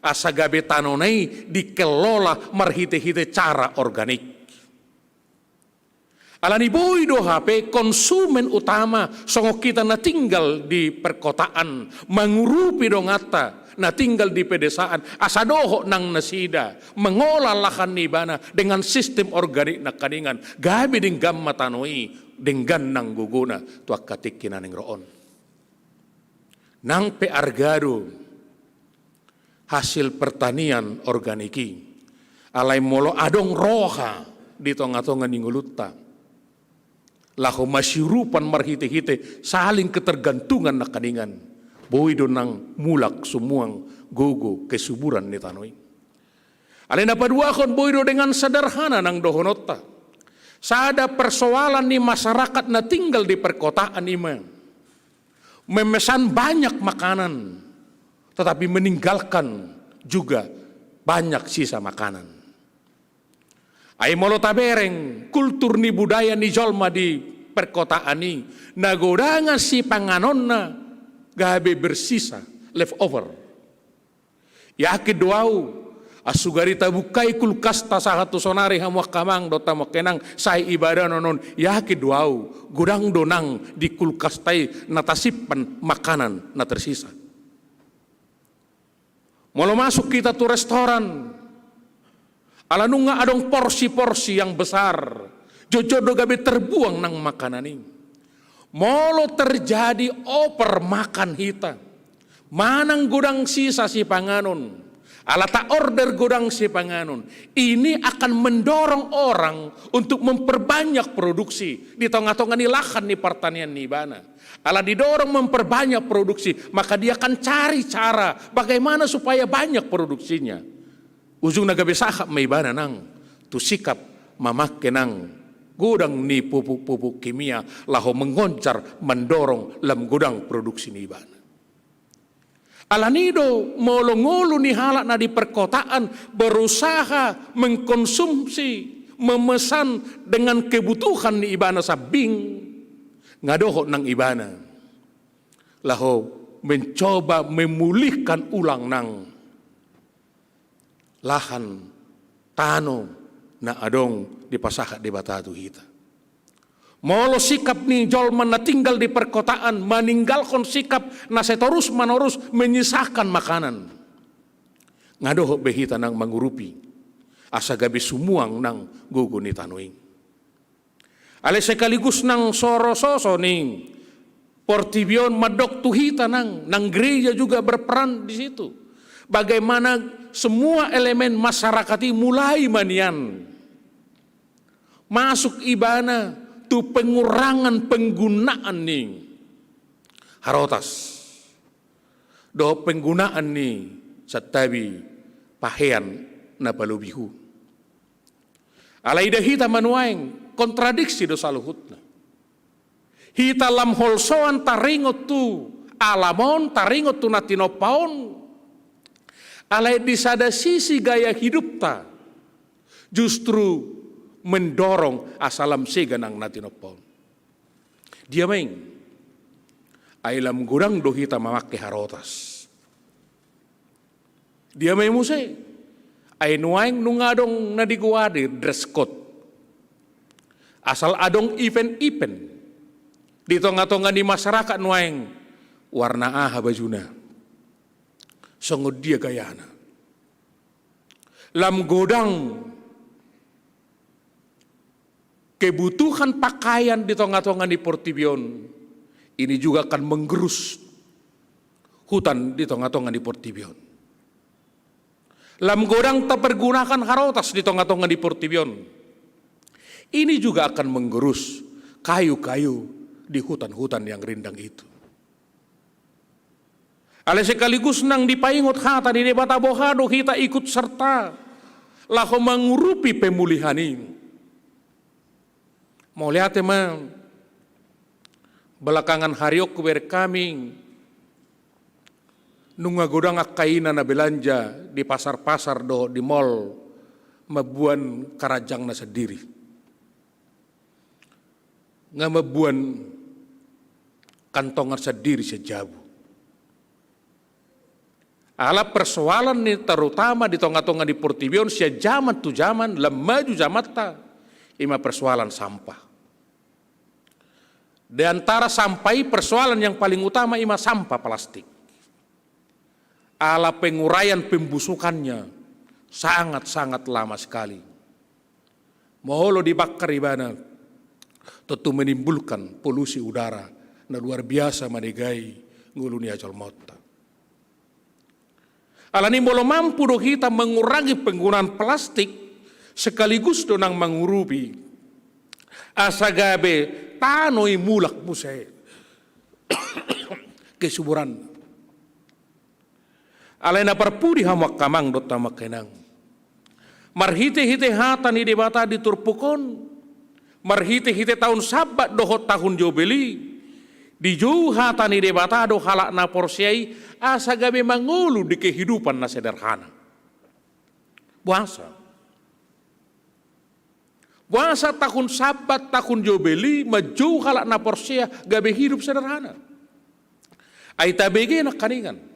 asa gabe tanona i dikelola marhite-hite cara organik. Alani boi do hape konsumen utama songon hita na tinggal di perkotaan, mangurupi donganta na tinggal di pedesaan, asa dohot nang nasida mangola lahan ni ibana dengan sistem organik nangkaningan, gabe denggan ma tano i, denggan nang gogona tu angka tingki na naeng ro on. Nang pe arga do hasil pertanian organik i, alai molo adong roha di tongatonga ni ngolunta laho masiurupan marhitehite saling ketergantungan nangkaningan, boi do nang mulak sumuang gogo kesuburan ni tano i. Alai na paduahon, boi do dengan sederhana nang dohononta. Sada persoalan ni masyarakat na tinggal di perkotaan i ma memesan banyak makanan, tetapi meninggalkan juga banyak sisa makanan. Ai molo tabereng kultur ni budaya ni jolma di perkotaan i, na godang sipanganonna gabe bersisa, leftover. Yakin do au, asugari tabukai kulkasta sahat tu sonari hamu angka amang dohot hamu angka inang, sai ibana on, yakin do au, godang do nang di kulkasta i na tasimpan makanan na tersisa. Molo masuk hita tu restoran, ala nunga adong porsi-porsi yang besar, jotjot do gabe terbuang nang makanan i. Molo terjadi over makan hita, manang godang sisa sipanganon, ala taorder godang sipanganon, ini akan mendorong orang untuk memperbanyak produksi di tongatonga ni lahan ni pertanian ni ibana. Ala didorong memperbanyak produksi, maka dia akan cari cara bagaimana supaya banyak produksinya. Ujungna gabe sahat ma ibana nang tu sikap mamangke nang godang ni pupuk-pupuk kimia laho mengoncar, mandorong lam godang produksi ni ibana. Alani do molo ngolu ni halak na di perkotaan berusaha mengkonsumsi, memesan dengan kebutuhan ni ibana sambing, nga dohot nang ibana laho mencoba memulihkan ulang nang lahan, tano na adong dipasahat Debata tu hita. Molo sikap ni jolma na tinggal di perkotaan maninggalhon sikap na seterus manerus menyisakan makanan, nga dohot be hita nang mangurupi asa gabe sumuang nang gogo ni tano i. Alai sekaligus nang so ro soso ni portibi on mandok tu hita nang, nang gereja juga berperan di situ. Bagaimana semua elemen masyarakat i mulai ma nian masuk ibana tu pengurangan penggunaan ni harotas dohot penggunaan ni santabi pahean na palobihu. Alai ida hita ma nuaeng, kontradiksi do saluhutna. Hita lam holsoan taringot tu alam on, taringot tu na tinompa on. Alai di sada sisi gaya hidupta justru mendorong asa lam sega nang na tinompa on. Dia ma i? Ai lam godang do hita mamangke harotas. Dia ma i muse? Ai nuaeng nunga adong na digoari dress code. Asal adong event-event di tongatonga ni masyarakat nuaeng, warna aha bajuna, songon dia gayana. Lam godang kebutuhan pakaian di tongatonga ni portibi on, ini juga akan menggerus hutan di tongatonga ni portibi on. Lam godang tapergunakan harotas di tongatonga ni portibi on, ini juga akan menggerus kayu-kayu di hutan-hutan yang rindang itu. Alai sekaligus nang dipaingot hata ni Debata, boha do hita ikut serta laho mangurupi pemulihan i. Mauliate ma, belakangan ari on hubereng hami, nunga godang angka ina na belanja di pasar-pasar dohot di mall, mamboan karanjangna sandiri. Nga mamboan kantongan sandiri sian jabu. Ala persoalan ni terutama di tongatonga ni portibi on sian jaman tu jaman, lam maju jamanta, ima persoalan sampah. Di antara sampah i, persoalan yang paling utama i ma sampah plastik. Ala penguraian pembusukannya sangat-sangat lama sekali. Molo dibakar ibana, tentu menimbulkan polusi udara na luar biasa manegai ngolu ni jolmaonta. Alani molo mampu do hita mengurangi penggunaan plastik, sekaligus do nang mangurupi asa gabe tano i mulak muse kesuburan. Alai na parpudi hamu angka amang dohot hamu angka inang, marhite-hite hata ni Debata di turpuk on, marhite-hite taon Sabat dohot taon Jobel i, dijou hata ni Debata do halak na porsea i asa gabe mangolu di kehidupan na sederhana. Boasa? Boasa taon Sabat, taon Jobel i manjou halak na porsea gabe hidup sederhana? Ai tabege nangkaningan.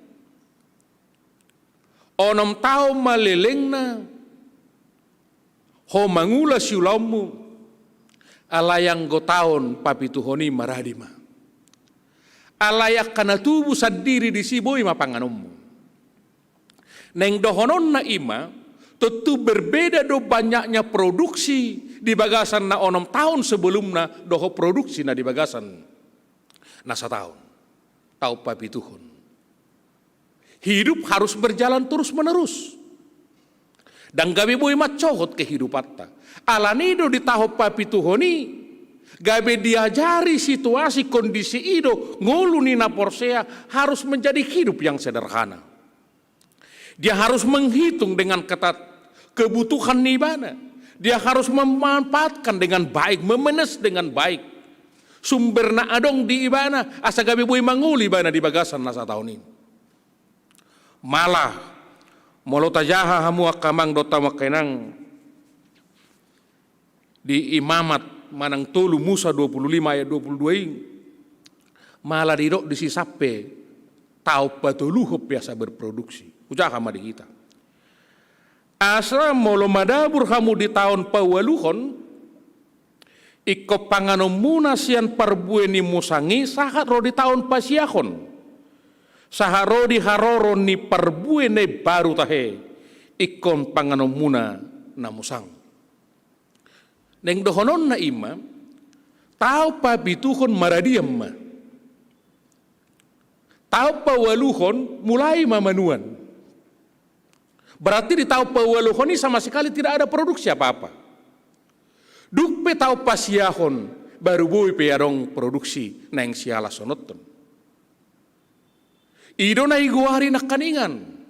Onom taon ma lelengna ho mangula siulaonmu, alai anggo taon papituhon i maradi ma. Alai angka na tubu sandiri disi boi ma panganonmu. Naeng dohononna i ma, tentu berbeda do banyaknya produksi di bagasan na onom taon sebelumna dohot produksi na di bagasan na sataon, taon papituhon. Hidup harus berjalan terus-menerus. Ndang gabe boi mansohot kehidupanta. Alani do di taon papituhon i gabe diajari situasi kondisi i do ngolu ni na porsea harus menjadi hidup yang sederhana. Dia harus menghitung dengan ketat kebutuhan ni ibana. Dia harus memanfaatkan dengan baik, memanage dengan baik sumber na adong di ibana asa gabe boi mangolu ibana di bagasan na sataon i. Malah molo tajaha hamu angka amang dohot hamu angka inang, di Imamat manang tolu Musa dua puluh lima ayat dua puluh dua i, malah didok disi sampe taon patoluhon pe asa berproduksi. Hujaha ma di hita. Asa molo madabur hamu di taon paualuhon, ingkon panganonmuna sian parbue ni musang i sahat ro di taon pasiahon, sahat ro di haroro ni parbue na imbaru tahe, ingkon panganonmuna na musang. Naeng dohononna i ma, taon papituhon maradian ma. Taon paualuhon mulai ma manuan. Berarti di taon paualuhon i sama sekali tidak ada produksi apa-apa. Dung pe taon pasiahon baru boi pe adong produksi naeng siala sononton. I do na igoari nangkaningan.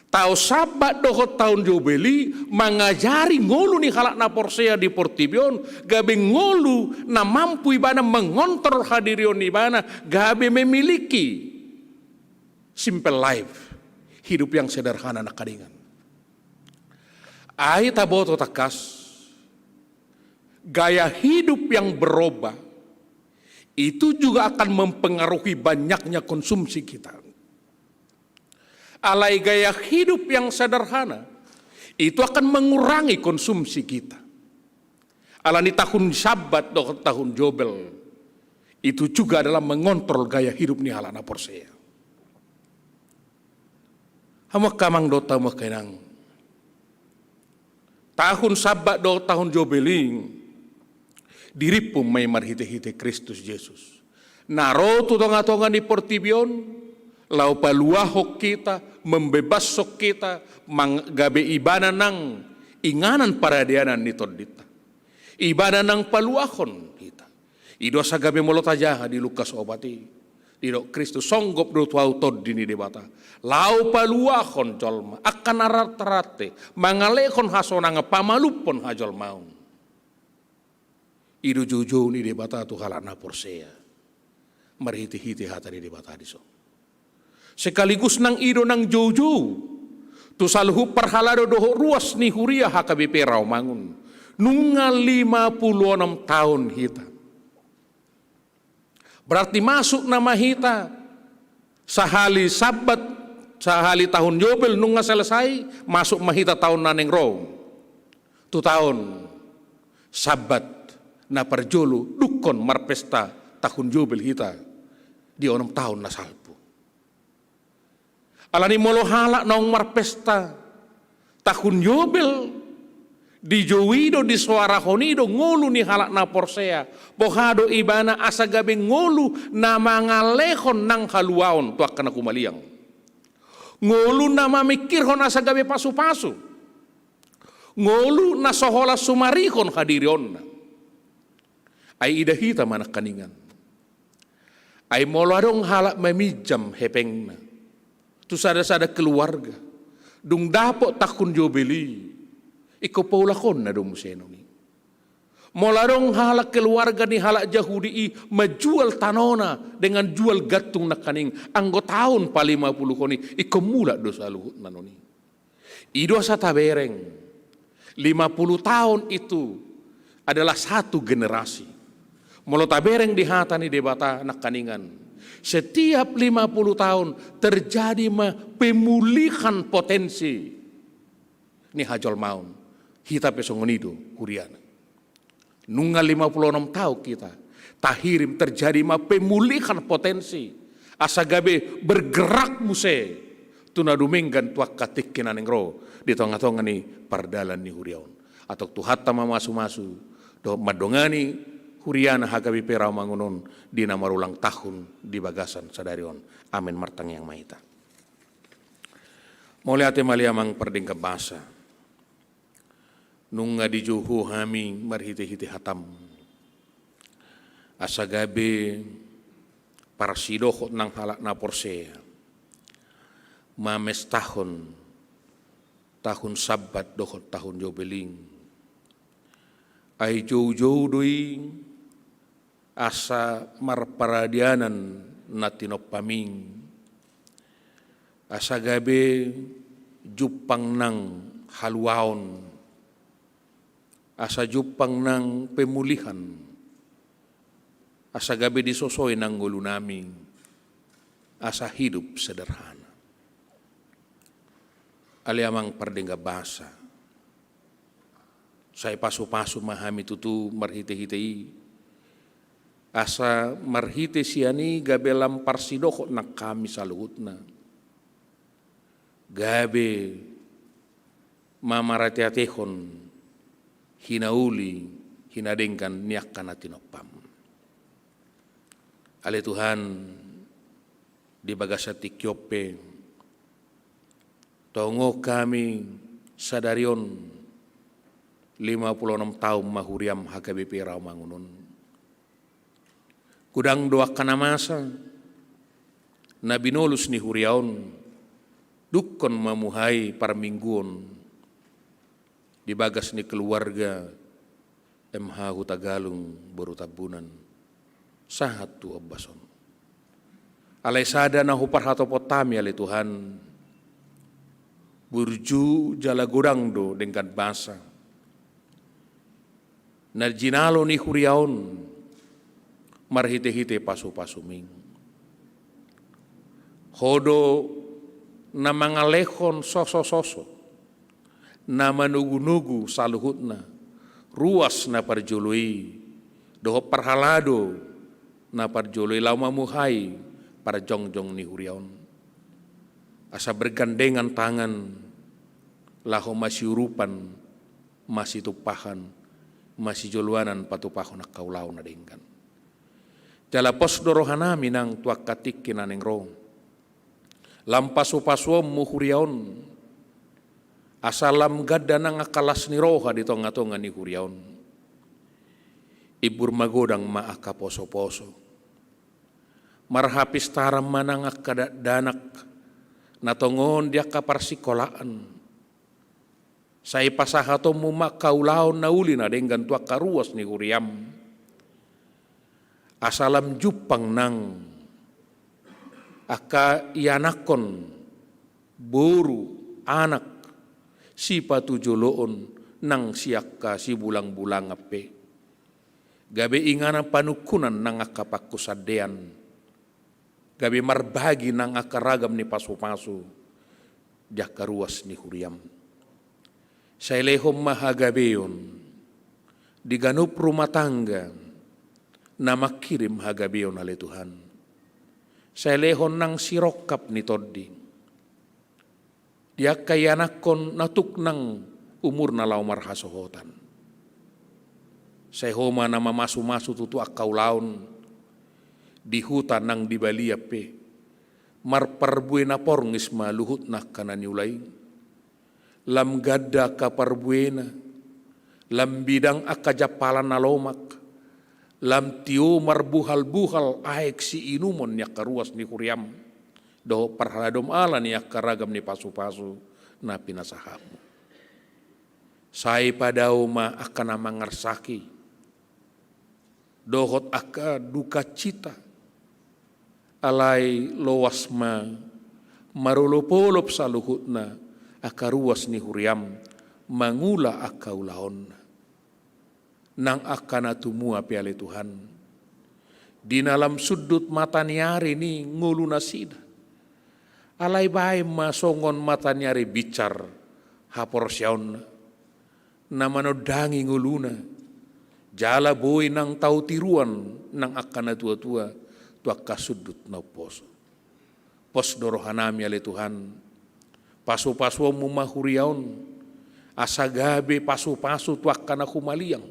Taon Sabat dohot taon Jobel i mangajari ngolu ni halak na porsea di portibi on, gabe ngolu na mampu ibana mengontrol hadirion ni ibana, gabe memiliki simple life, hidup yang sederhana nangkaningan. Ai taboto tangkas, gaya hidup yang berubah itu juga akan mempengaruhi banyaknya konsumsi kita. Alai gaya hidup yang sederhana itu akan mengurangi konsumsi kita. Alani tahun Sabat dohot tahun Jobel itu juga adalah mengontrol gaya hidup ni halak na porsea. Hamu angka amang dohot hamu angka inang, tahun Sabat dohot tahun Jobel i dirimpun ma i marhite-hite Kristus Jesus, na ro tu tonga-tonga ni portibi on laho paluahon hita, membebashon hita, mang-, gabe ibana nang inganan paradianan ni tondinta. Ibana nang paluahon hita. I do asa gabe molo tajaha di Lukas opat i, didok Kristus, songgop do tu ahu Tondi ni Debata, laho paluahon jolma angka na rante-rante, mangalehon hasonangan, pamalumhon hajolmaon. I do joujou ni Debata tu halak na porsea marhite-hite hata ni Debata dison. Sekaligus nang i do nang joujou tu saluhut parhalado dohot ruas ni huria H K B P Rawamangun. Nunga lima pulu onom taon hita. Berarti masuk nama hita sahali Sabat, sahali tahun Jobel nunga selesai, masuk ma hita taon na naeng ro. Tu taon Sabat na parjolo dungkon marpesta tahun jobel hita di onom taon na salpu. Alani molo halak naung marpesta tahun jobel dijoujou do, disoarahon i do ngolu ni halak na porsea, boha do ibana asa gabe ngolu na mangalehon nang haluaon tu angka na humaliang. Ngolu na mamingkirhon asa gabe pasupasu. Ngolu na so holan sumarihon hadirionna. Ai ida hita ma nangkaningan. Ai molo adong halak maminjam hepengna tu sada-sada keluarga, dung dapot tahun jobel i, ingkon paulakonna do muse non i. Molo adong halak keluarga ni halak Jahudi i manjual tanona dengan jual gantung nangkaning, anggo taon palima-puluhon i, ingkon mulak do saluhutna non i. I do asa tabereng, lima puluh tahun itu adalah satu generasi. Molo tabereng di hata ni Debata nangkaningan, setiap lima puluh tahun terjadi ma pemulihan potensi ni hajolmaon. Hita pe songon i do huriana. Nunga lima puluh onom taon hita, tahirim terjadi ma pemulihan potensi, asa gabe bergerak muse tu na dumenggan tu angka tingki na naeng ro di tonga-tonga ni pardalan ni huria on. Antong Tuhanta ma mamasu-masu dohot mandongani huriana H K B P Rawamangun on di na marulang tahun di bagasan sadari on. Amen. Martangiang ma hita. Mauliate ma ale Amang pardenggan basa. Nunga dijou Ho hami marhite-hite hataM, asa gabe parsidohot nang halak na porsea mamestahon tahun Sabat dohot tahun Jobel i. Ai joujou do i asa marparadianan na tinompaM i, asa gabe jumpang nang haluaon, asa jumpang nang pemulihan, asa gabe disosoi nang ngolunami, asa hidup sederhana. Ale Amang pardenggan basa, sai pasu-pasu ma hami tutu marhite-hite i, asa marhite sian i gabe lam parsidohot nang hami saluhutna, gabe mamarateatehon hinauli hinadenggan ni angka na tinompaM. Ale Tuhan, di bagasan tingki on pe, tongon hami sadari on lima puluh onom taon ma huriaM H K B P Rawamangun on. Godang do angka na masa na binolus ni huria on, dungkon mamuhai parmingguon di bagas ni keluarga M H Hutagalung boru Tambunan sahat tu ombas on. Alai sada na huparhatopot hami ale Tuhan, burju jala godang do denggan basa na jinalo ni huria on marhite-hite pasu-pasuMi. Ho do na mangalehon soso-soso na manogu-nogu saluhutna ruas na parjolo i dohot parhalado na parjolo i laho mamuhai parjongjong ni huria on, asa bergandengan tangan laho masiurupan, masitumpahan, masijoloanan patupahon angka ulaon na denggan. Jala pos do rohanami nang tu angka tingki na naeng ro, lam pasu-pasuonMu huria on, asa lam ganda nang angka las ni roha di tonga-tonga ni huria on. Imbur magodang ma angka poso-poso, marhapistaran ma nang angka dakdanak na tongon di angka parsikolaan. Sai pasahatonMu ma angka ulaon na uli na denggan tu angka ruas ni huriaM, asa lam jumpang nang angka ianakhon, boru, anak, sipatujoloon nang siangka sibulang-bulangan pe, gabe inganan panungkunan nang angka panghusandean, gabe marbagi nang angka ragam ni pasu-pasu di angka ruas ni huriaM. Sai lehon ma hagabeon di ganup rumah tangga na mangkirim hagabeon ale Tuhan. Sai lehon nang sirongkap ni tondi di angka ianakhon na tuk nang umurna laho marhasohotan. Sai Ho ma na mamasumasu tutu angka ulaon di huta nang di balian pe, marparbue na porngis ma luhutna angka na niula i. Lam ganda angka parbuena, lam bidang angka jampalan na lomak, lam tio marbuhalbuhal aek siinumon ni angka ruas ni huriaM dohot parhaladom ala ni angka ragam ni pasupasu na pinasahatMu. Sai padao ma angka na mangarsaki dohot angka dukacita. Alai loas ma marolopolop saluhutna angka ruas ni huriaM mangula angka ulaonna. Nang angka na tumua pe ale Tuhan, di na lam sundut mata ni ari ni ngolunasida, alai baen ma songon mata ni ari binsar haporseaonna, na manondangi ngoluna, jala boi nang tau tiruan nang angka natuatua tu angka sundut na umposo. Pos do rohanami ale Tuhan, pasupasuonMu ma huria on, asa gabe pasupasu tu angka na humaliang,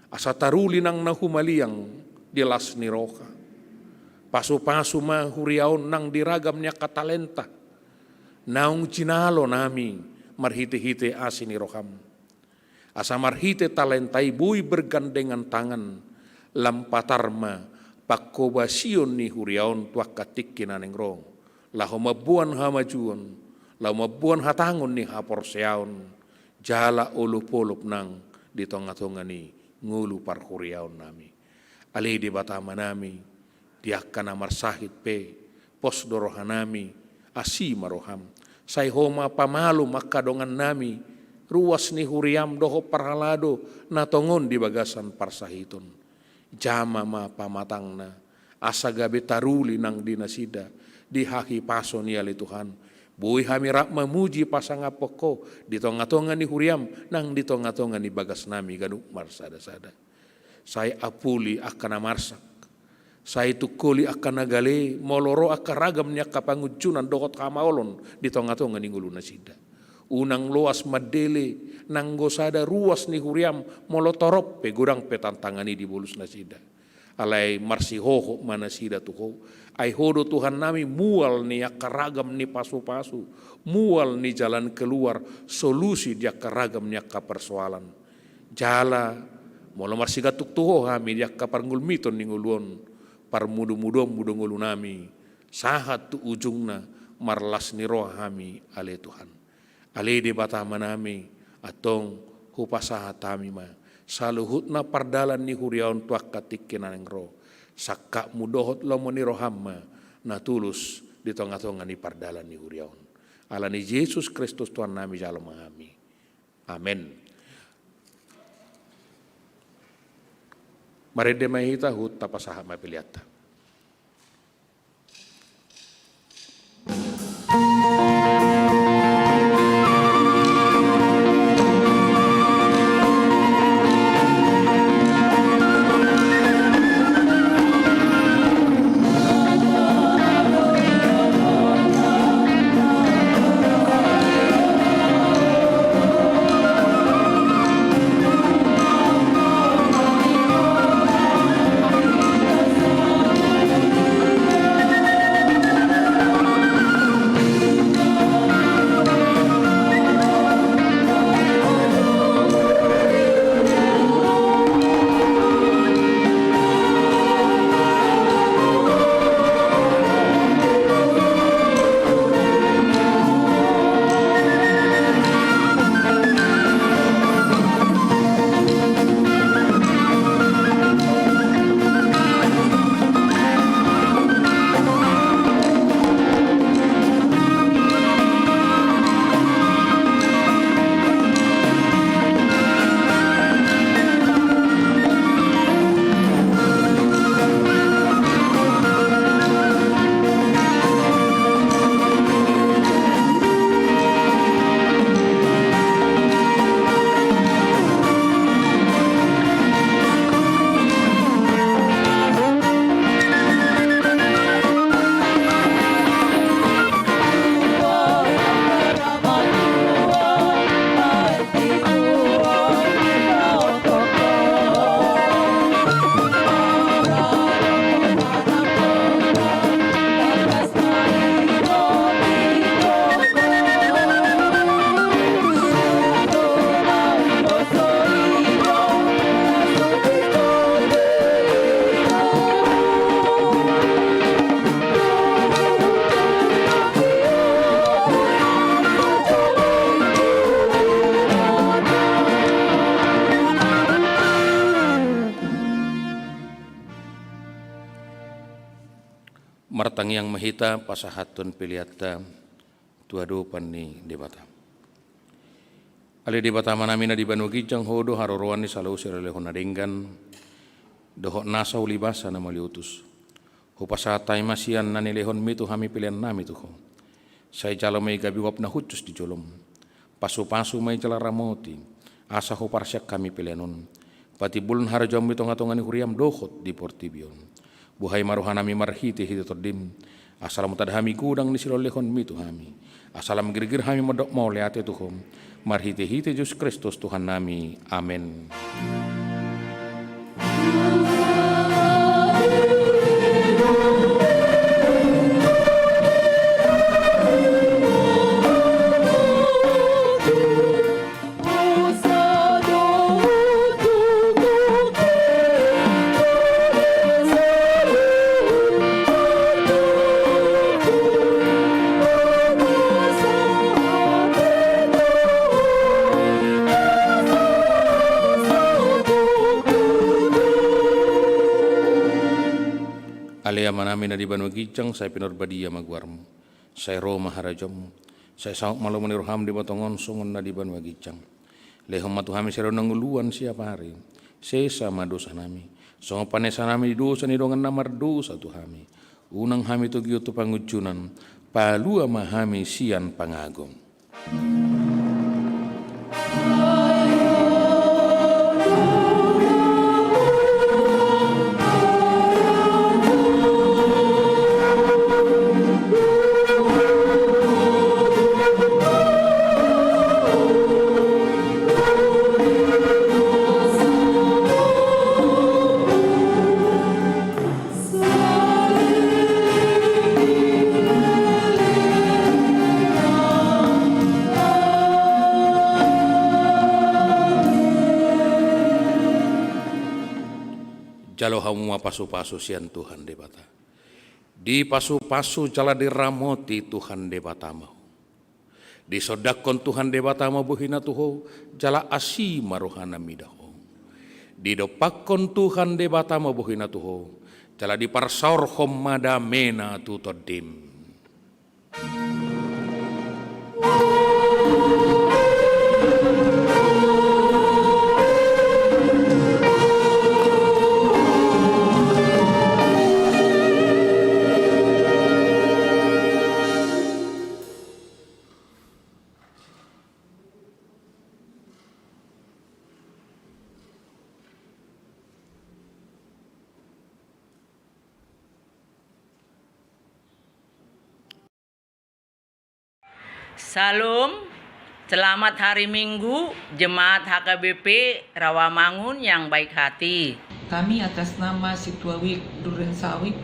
asa taruli nang na humaliang di las ni roha. Pasupasu ma huria on nang di ragam ni angka talenta naung jinalonami marhitehite asi ni rohaM. Asa marhite talenta i boi bergandengan tangan, lam patar ma panghobasion ni huria on tu angka tingki na naeng ro, laho mamboan hamajuon, laho mamboan hatangon ni haporseaon, jala olopolop nang di tongatonga ni ngolu parhuriaonnami. Ale Debata Amanami, di angka na marsahit pe, pos do rohanami, asi ma rohaM. Sai Ho ma pamalum angka dongannami, ruas ni huriaM dohot parhalado na tongon di bagasan parsahiton. Jama ma pamatangna, asa gabe taruli nang di nasida di hahipason i ale Tuhan. Boi hami rap mamuji pasangaphon Ho di tongatonga ni huriaM nang di tongatonga ni bagasnami ganup marsadasada. Sai apuli angka na marsak, sai tungkoli angka na gale, molo ro angka ragam ni angka pangunjunan dohot hamaolon di tongatonga ni ngolunasida. Unang loas mandele nanggo sada ruas ni huriaM, molo torop pe godang pe tantangan i di bolusnasida. Alai marsihohot ma nasida tu Ho. Ai Ho do Tuhannami mual ni angka ragam ni pasupasu, mual ni jalan keluar, solusi di angka ragam ni angka persoalan. Jala molo marsigantung tu Ho hami di angka parngulmiton ni ngolu on, parmudumuduonMu do ngolunami sahat tu ujungna, marlas ni roha hami ale Tuhan. Ale Debata Amanami, antong hupasahat hami ma saluhutna pardalan ni huria on tu angka tingki na naeng ro. SangkapMu dohot lomo ni rohaM ma na tulus di tongatonga ni pardalan ni huria on. Ala ni Jesus Kristus Tuhannami jalo ma hami. Amen. Marende ma hita, huhut tapasahat ma peleanta. Tangiang ma hita pasahathon peleanta tu adopan ni Debata. Ale Debata Amanami na di banua ginjang, Ho do haroroan ni salose lehon na denggan dohot nasa ulibasa na mauliutus. Hupasahat hami ma sian na nilehonMi tu hami peleannami tu Ho. Sai jalo ma i gabe uap na hushus di jolom. Pasupasu ma i jala ramoti, asa huparsian hami pelean on patimbulhon harajaonMu di tongatonga ni huriaM dohot di portibi on. Buhai ma rohanami marhitehite TondiM, asa lam tanda hami godang ni silehonlehonMi tu hami, asa lam girgir hami mandok mauliate tu Ho, marhitehite Jesus Kristus Tuhannami. Amen. Ale Amanami na di banua ginjang, sai pinarbadia ma goarMu. Sai ro ma harajaonMu. Sai saut ma lomo ni rohaM di botong on songon na di banua ginjang. Lehon ma tu hami sadari on hangoluan siapari. Sesa ma dosanami, songon panesanami di dosa ni dongan na mardosa tu hami. Unang hami togihon tu pangunjunan, palua ma hami sian pangago. Jalo hamu ma pasupasu sian Tuhan Debata. Dipasupasu jala diramoti Tuhan Debata ma ho. Disondangkon Tuhan Debata ma bohina tu ho, jala asi ma rohana mida ho. Didompakkon Tuhan Debata ma bohina tu ho, jala diparsaorhon ma damena tu tondim. Salom, selamat hari Minggu, jemaat H K B P Rawamangun yang baik hati. Kami atas nama Situawik Duren Sawit,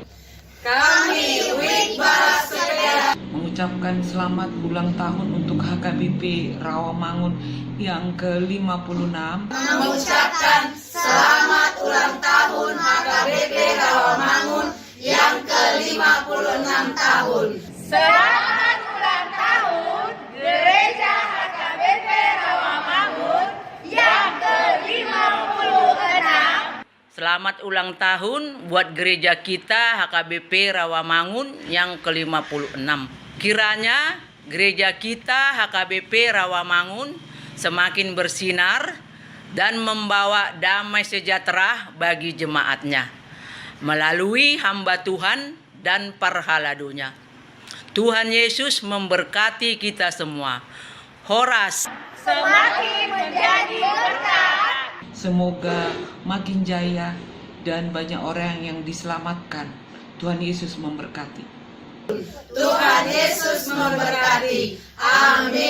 kami Wik Balas Sepeda, mengucapkan selamat ulang tahun untuk H K B P Rawamangun yang ke lima puluh enam. Mengucapkan selamat ulang tahun H K B P Rawamangun yang ke lima puluh enam tahun. Selamat ulang tahun Gereja H K B P Rawamangun yang ke lima puluh enam. Selamat ulang tahun buat gereja kita H K B P Rawamangun yang ke lima puluh enam. Kiranya gereja kita H K B P Rawamangun semakin bersinar dan membawa damai sejahtera bagi jemaatnya melalui hamba Tuhan dan parhaladonya. Tuhan Yesus memberkati kita semua. Horas. Semakin menjadi berkat. Semoga makin jaya dan banyak orang yang diselamatkan. Tuhan Yesus memberkati. Tuhan Yesus memberkati. Amin.